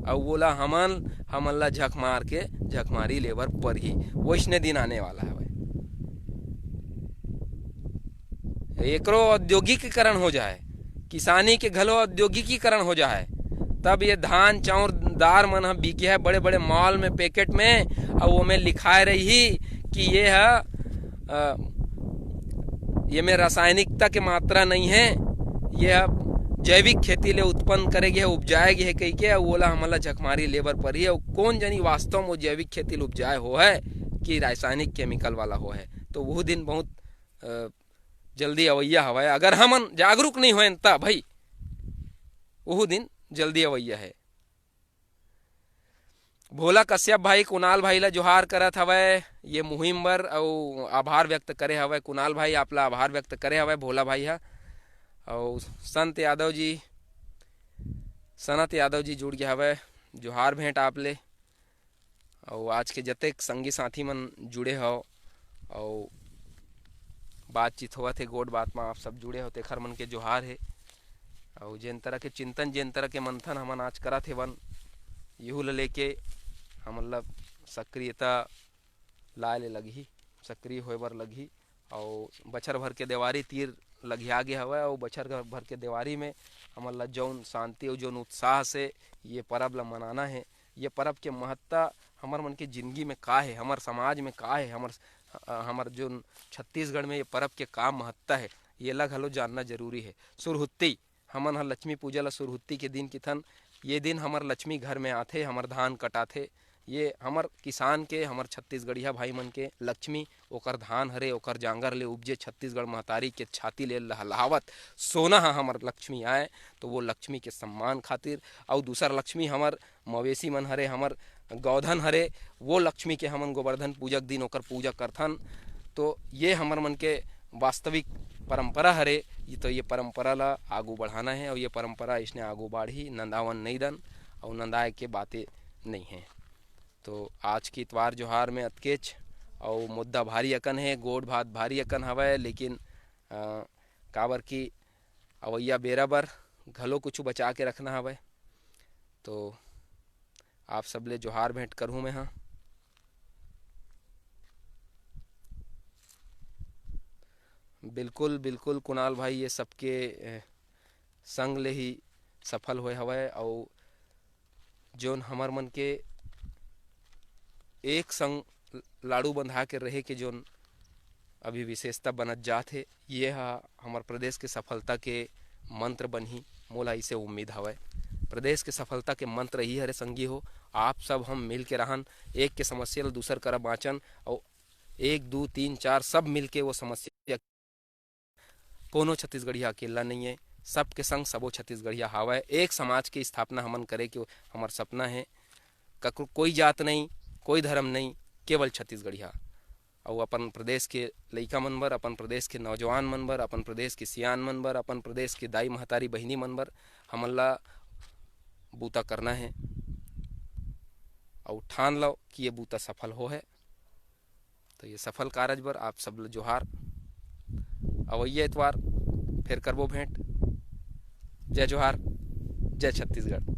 अउ ओला हमन, हमन ला झक मार के, झकमारी लेबर परही। वैसने दिन आने वाला हवय। एकरो औद्योगिकीकरण हो जाए, किसानी के घलो औद्योगिकीकरण हो जाए, तब ये धान, चाउर, दार मन ह बिके हे बड़े-बड़े मॉल में, पैकेट में, अउ ओमे लिखाए रही कि ये ह, अ, ये में रासायनिकता के मात्रा नहीं है, ये ह जैविक खेती ले उत्पन्न करे गे हे, उपजाए गे हे कहिके, अउ ओला हमन ला झकमारी लेबर परही। अउ कौन जनी वास्तव में वो जैविक खेती ले उपजाए हो है कि रासायनिक केमिकल वाला हो है, तो वो दिन बहुत, अ, जल्दी अवैया हवय। अगर हमन जागरूक नहीं होएन त भाई, उहू दिन जल्दी अवैया है। भोला कश्यप भाई कुणाल भाई ला जोहार करत हवय ये मुहिम बर, अउ आभार व्यक्त करे हवय कुणाल भाई, आप ला आभार व्यक्त करे हवय भोला भाई हा। अउ संत यादव जी सनत यादव जी जुड़ गे हवय, जोहार भेंट आप ले। अउ आज के जतेक संगी साथी मन जुड़े हव अउ बातचीत होवत हे, गोठ बात म आप सब जुड़े हव, तेखर मन के जोहार हे। अउ जेन तरह के चिंतन, जेन तरह के मंथन हमन आज करत हेवन, यहू ल लेके हमन ल सक्रियता लाए ले लगही, सक्रिय होए बर लगही। अउ बछर भर के देवारी तीर लगिया गे हवय, अउ बछर भर के देवारी में हमन ल जौन शांति अउ जौन उत्साह से ये परब ल मनाना हे, ये परब के महत्ता हमर मन के जिंदगी में का हे, हमर समाज में का हे, हमर, अ, हमर जौन छत्तीसगढ़ में ये परब के का महत्ता हे, ये ला घलो जानना जरूरी हे। सुरहुत्ती, हमन ह लक्ष्मी पूजा ला सुरहुत्ती के दिन किथन। ये दिन हमर लक्ष्मी घर में आथे, हमर धान कटाथे, ये हमर किसान के, हमर छत्तीसगढ़िया भाई मन के लक्ष्मी, ओकर धान हरे, ओकर जांगर ले उपजे छत्तीसगढ़ महतारी के छाती ले लहलहावत सोना ह हमर लक्ष्मी आय, तो वो लक्ष्मी के सम्मान खातिर। अउ दूसर लक्ष्मी हमर मवेशी मन हरे, हमर गौधन हरे, वो लक्ष्मी के हमन गोवर्धन पूजा के दिन ओकर पूजा करथन। तो ये हमर मन के वास्तविक परंपरा हरे। ये तो ये परंपरा ला आगू बढ़ाना हे, अउ ये परंपरा इसने आगू बाढ़ही, नंदावन नइ दन, अउ नंदाए के बाते नइ हे। तो आज के इतवार जोहार में अतकेच, अउ मुद्दा भारी अकन हे, गोठ बात भारी अकन हवय, लेकिन, अ, काबर कि अवइया बेरा बर घलो कुछु बचा के रखना हवय। तो आप सबले जोहार भेंट करहूँ मैं हा। बिल्कुल, बिल्कुल कुणाल भाई, ये सबके, अ, संग ले ही सफल होए हवय, अउ जोन हमर मन के एक संग लाड़ू बंधा के रहे के जोन अभी विशेषता बनत जात हे, ये ह हमर प्रदेश के सफलता के मंत्र बनही, मोला इसे उम्मीद हवय। प्रदेश के सफलता के मंत्र ही हरे संगी हो, आप सब हम मिल के रहन, एक के समस्या ल दूसर करा बाँचन, अउ एक, दू, तीन, चार सब मिल के वो समस्या, कोनो छत्तीसगढ़िया अकेला नइ हे, सबके संग सबो छत्तीसगढ़िया हावय। एक समाज के स्थापना हमन करे के हमर सपना हे। ककरो कोई जात नहीं, कोई धर्म नहीं, केवल छत्तीसगढ़िया। अउ अपन प्रदेश के लइका मन बर, अपन प्रदेश के नौजवान मन बर, अपन प्रदेश के सियान मन बर, अपन प्रदेश के दाई महतारी बहिनी मन बर हमन ला बूता करना हे। अउ ठान लव कि ये बूता सफल हो हे। तो ये सफल कारज बर आप सब ल जोहार। अवइया एतवार फेर करबो भेंट। जय जोहार, जय छत्तीसगढ़।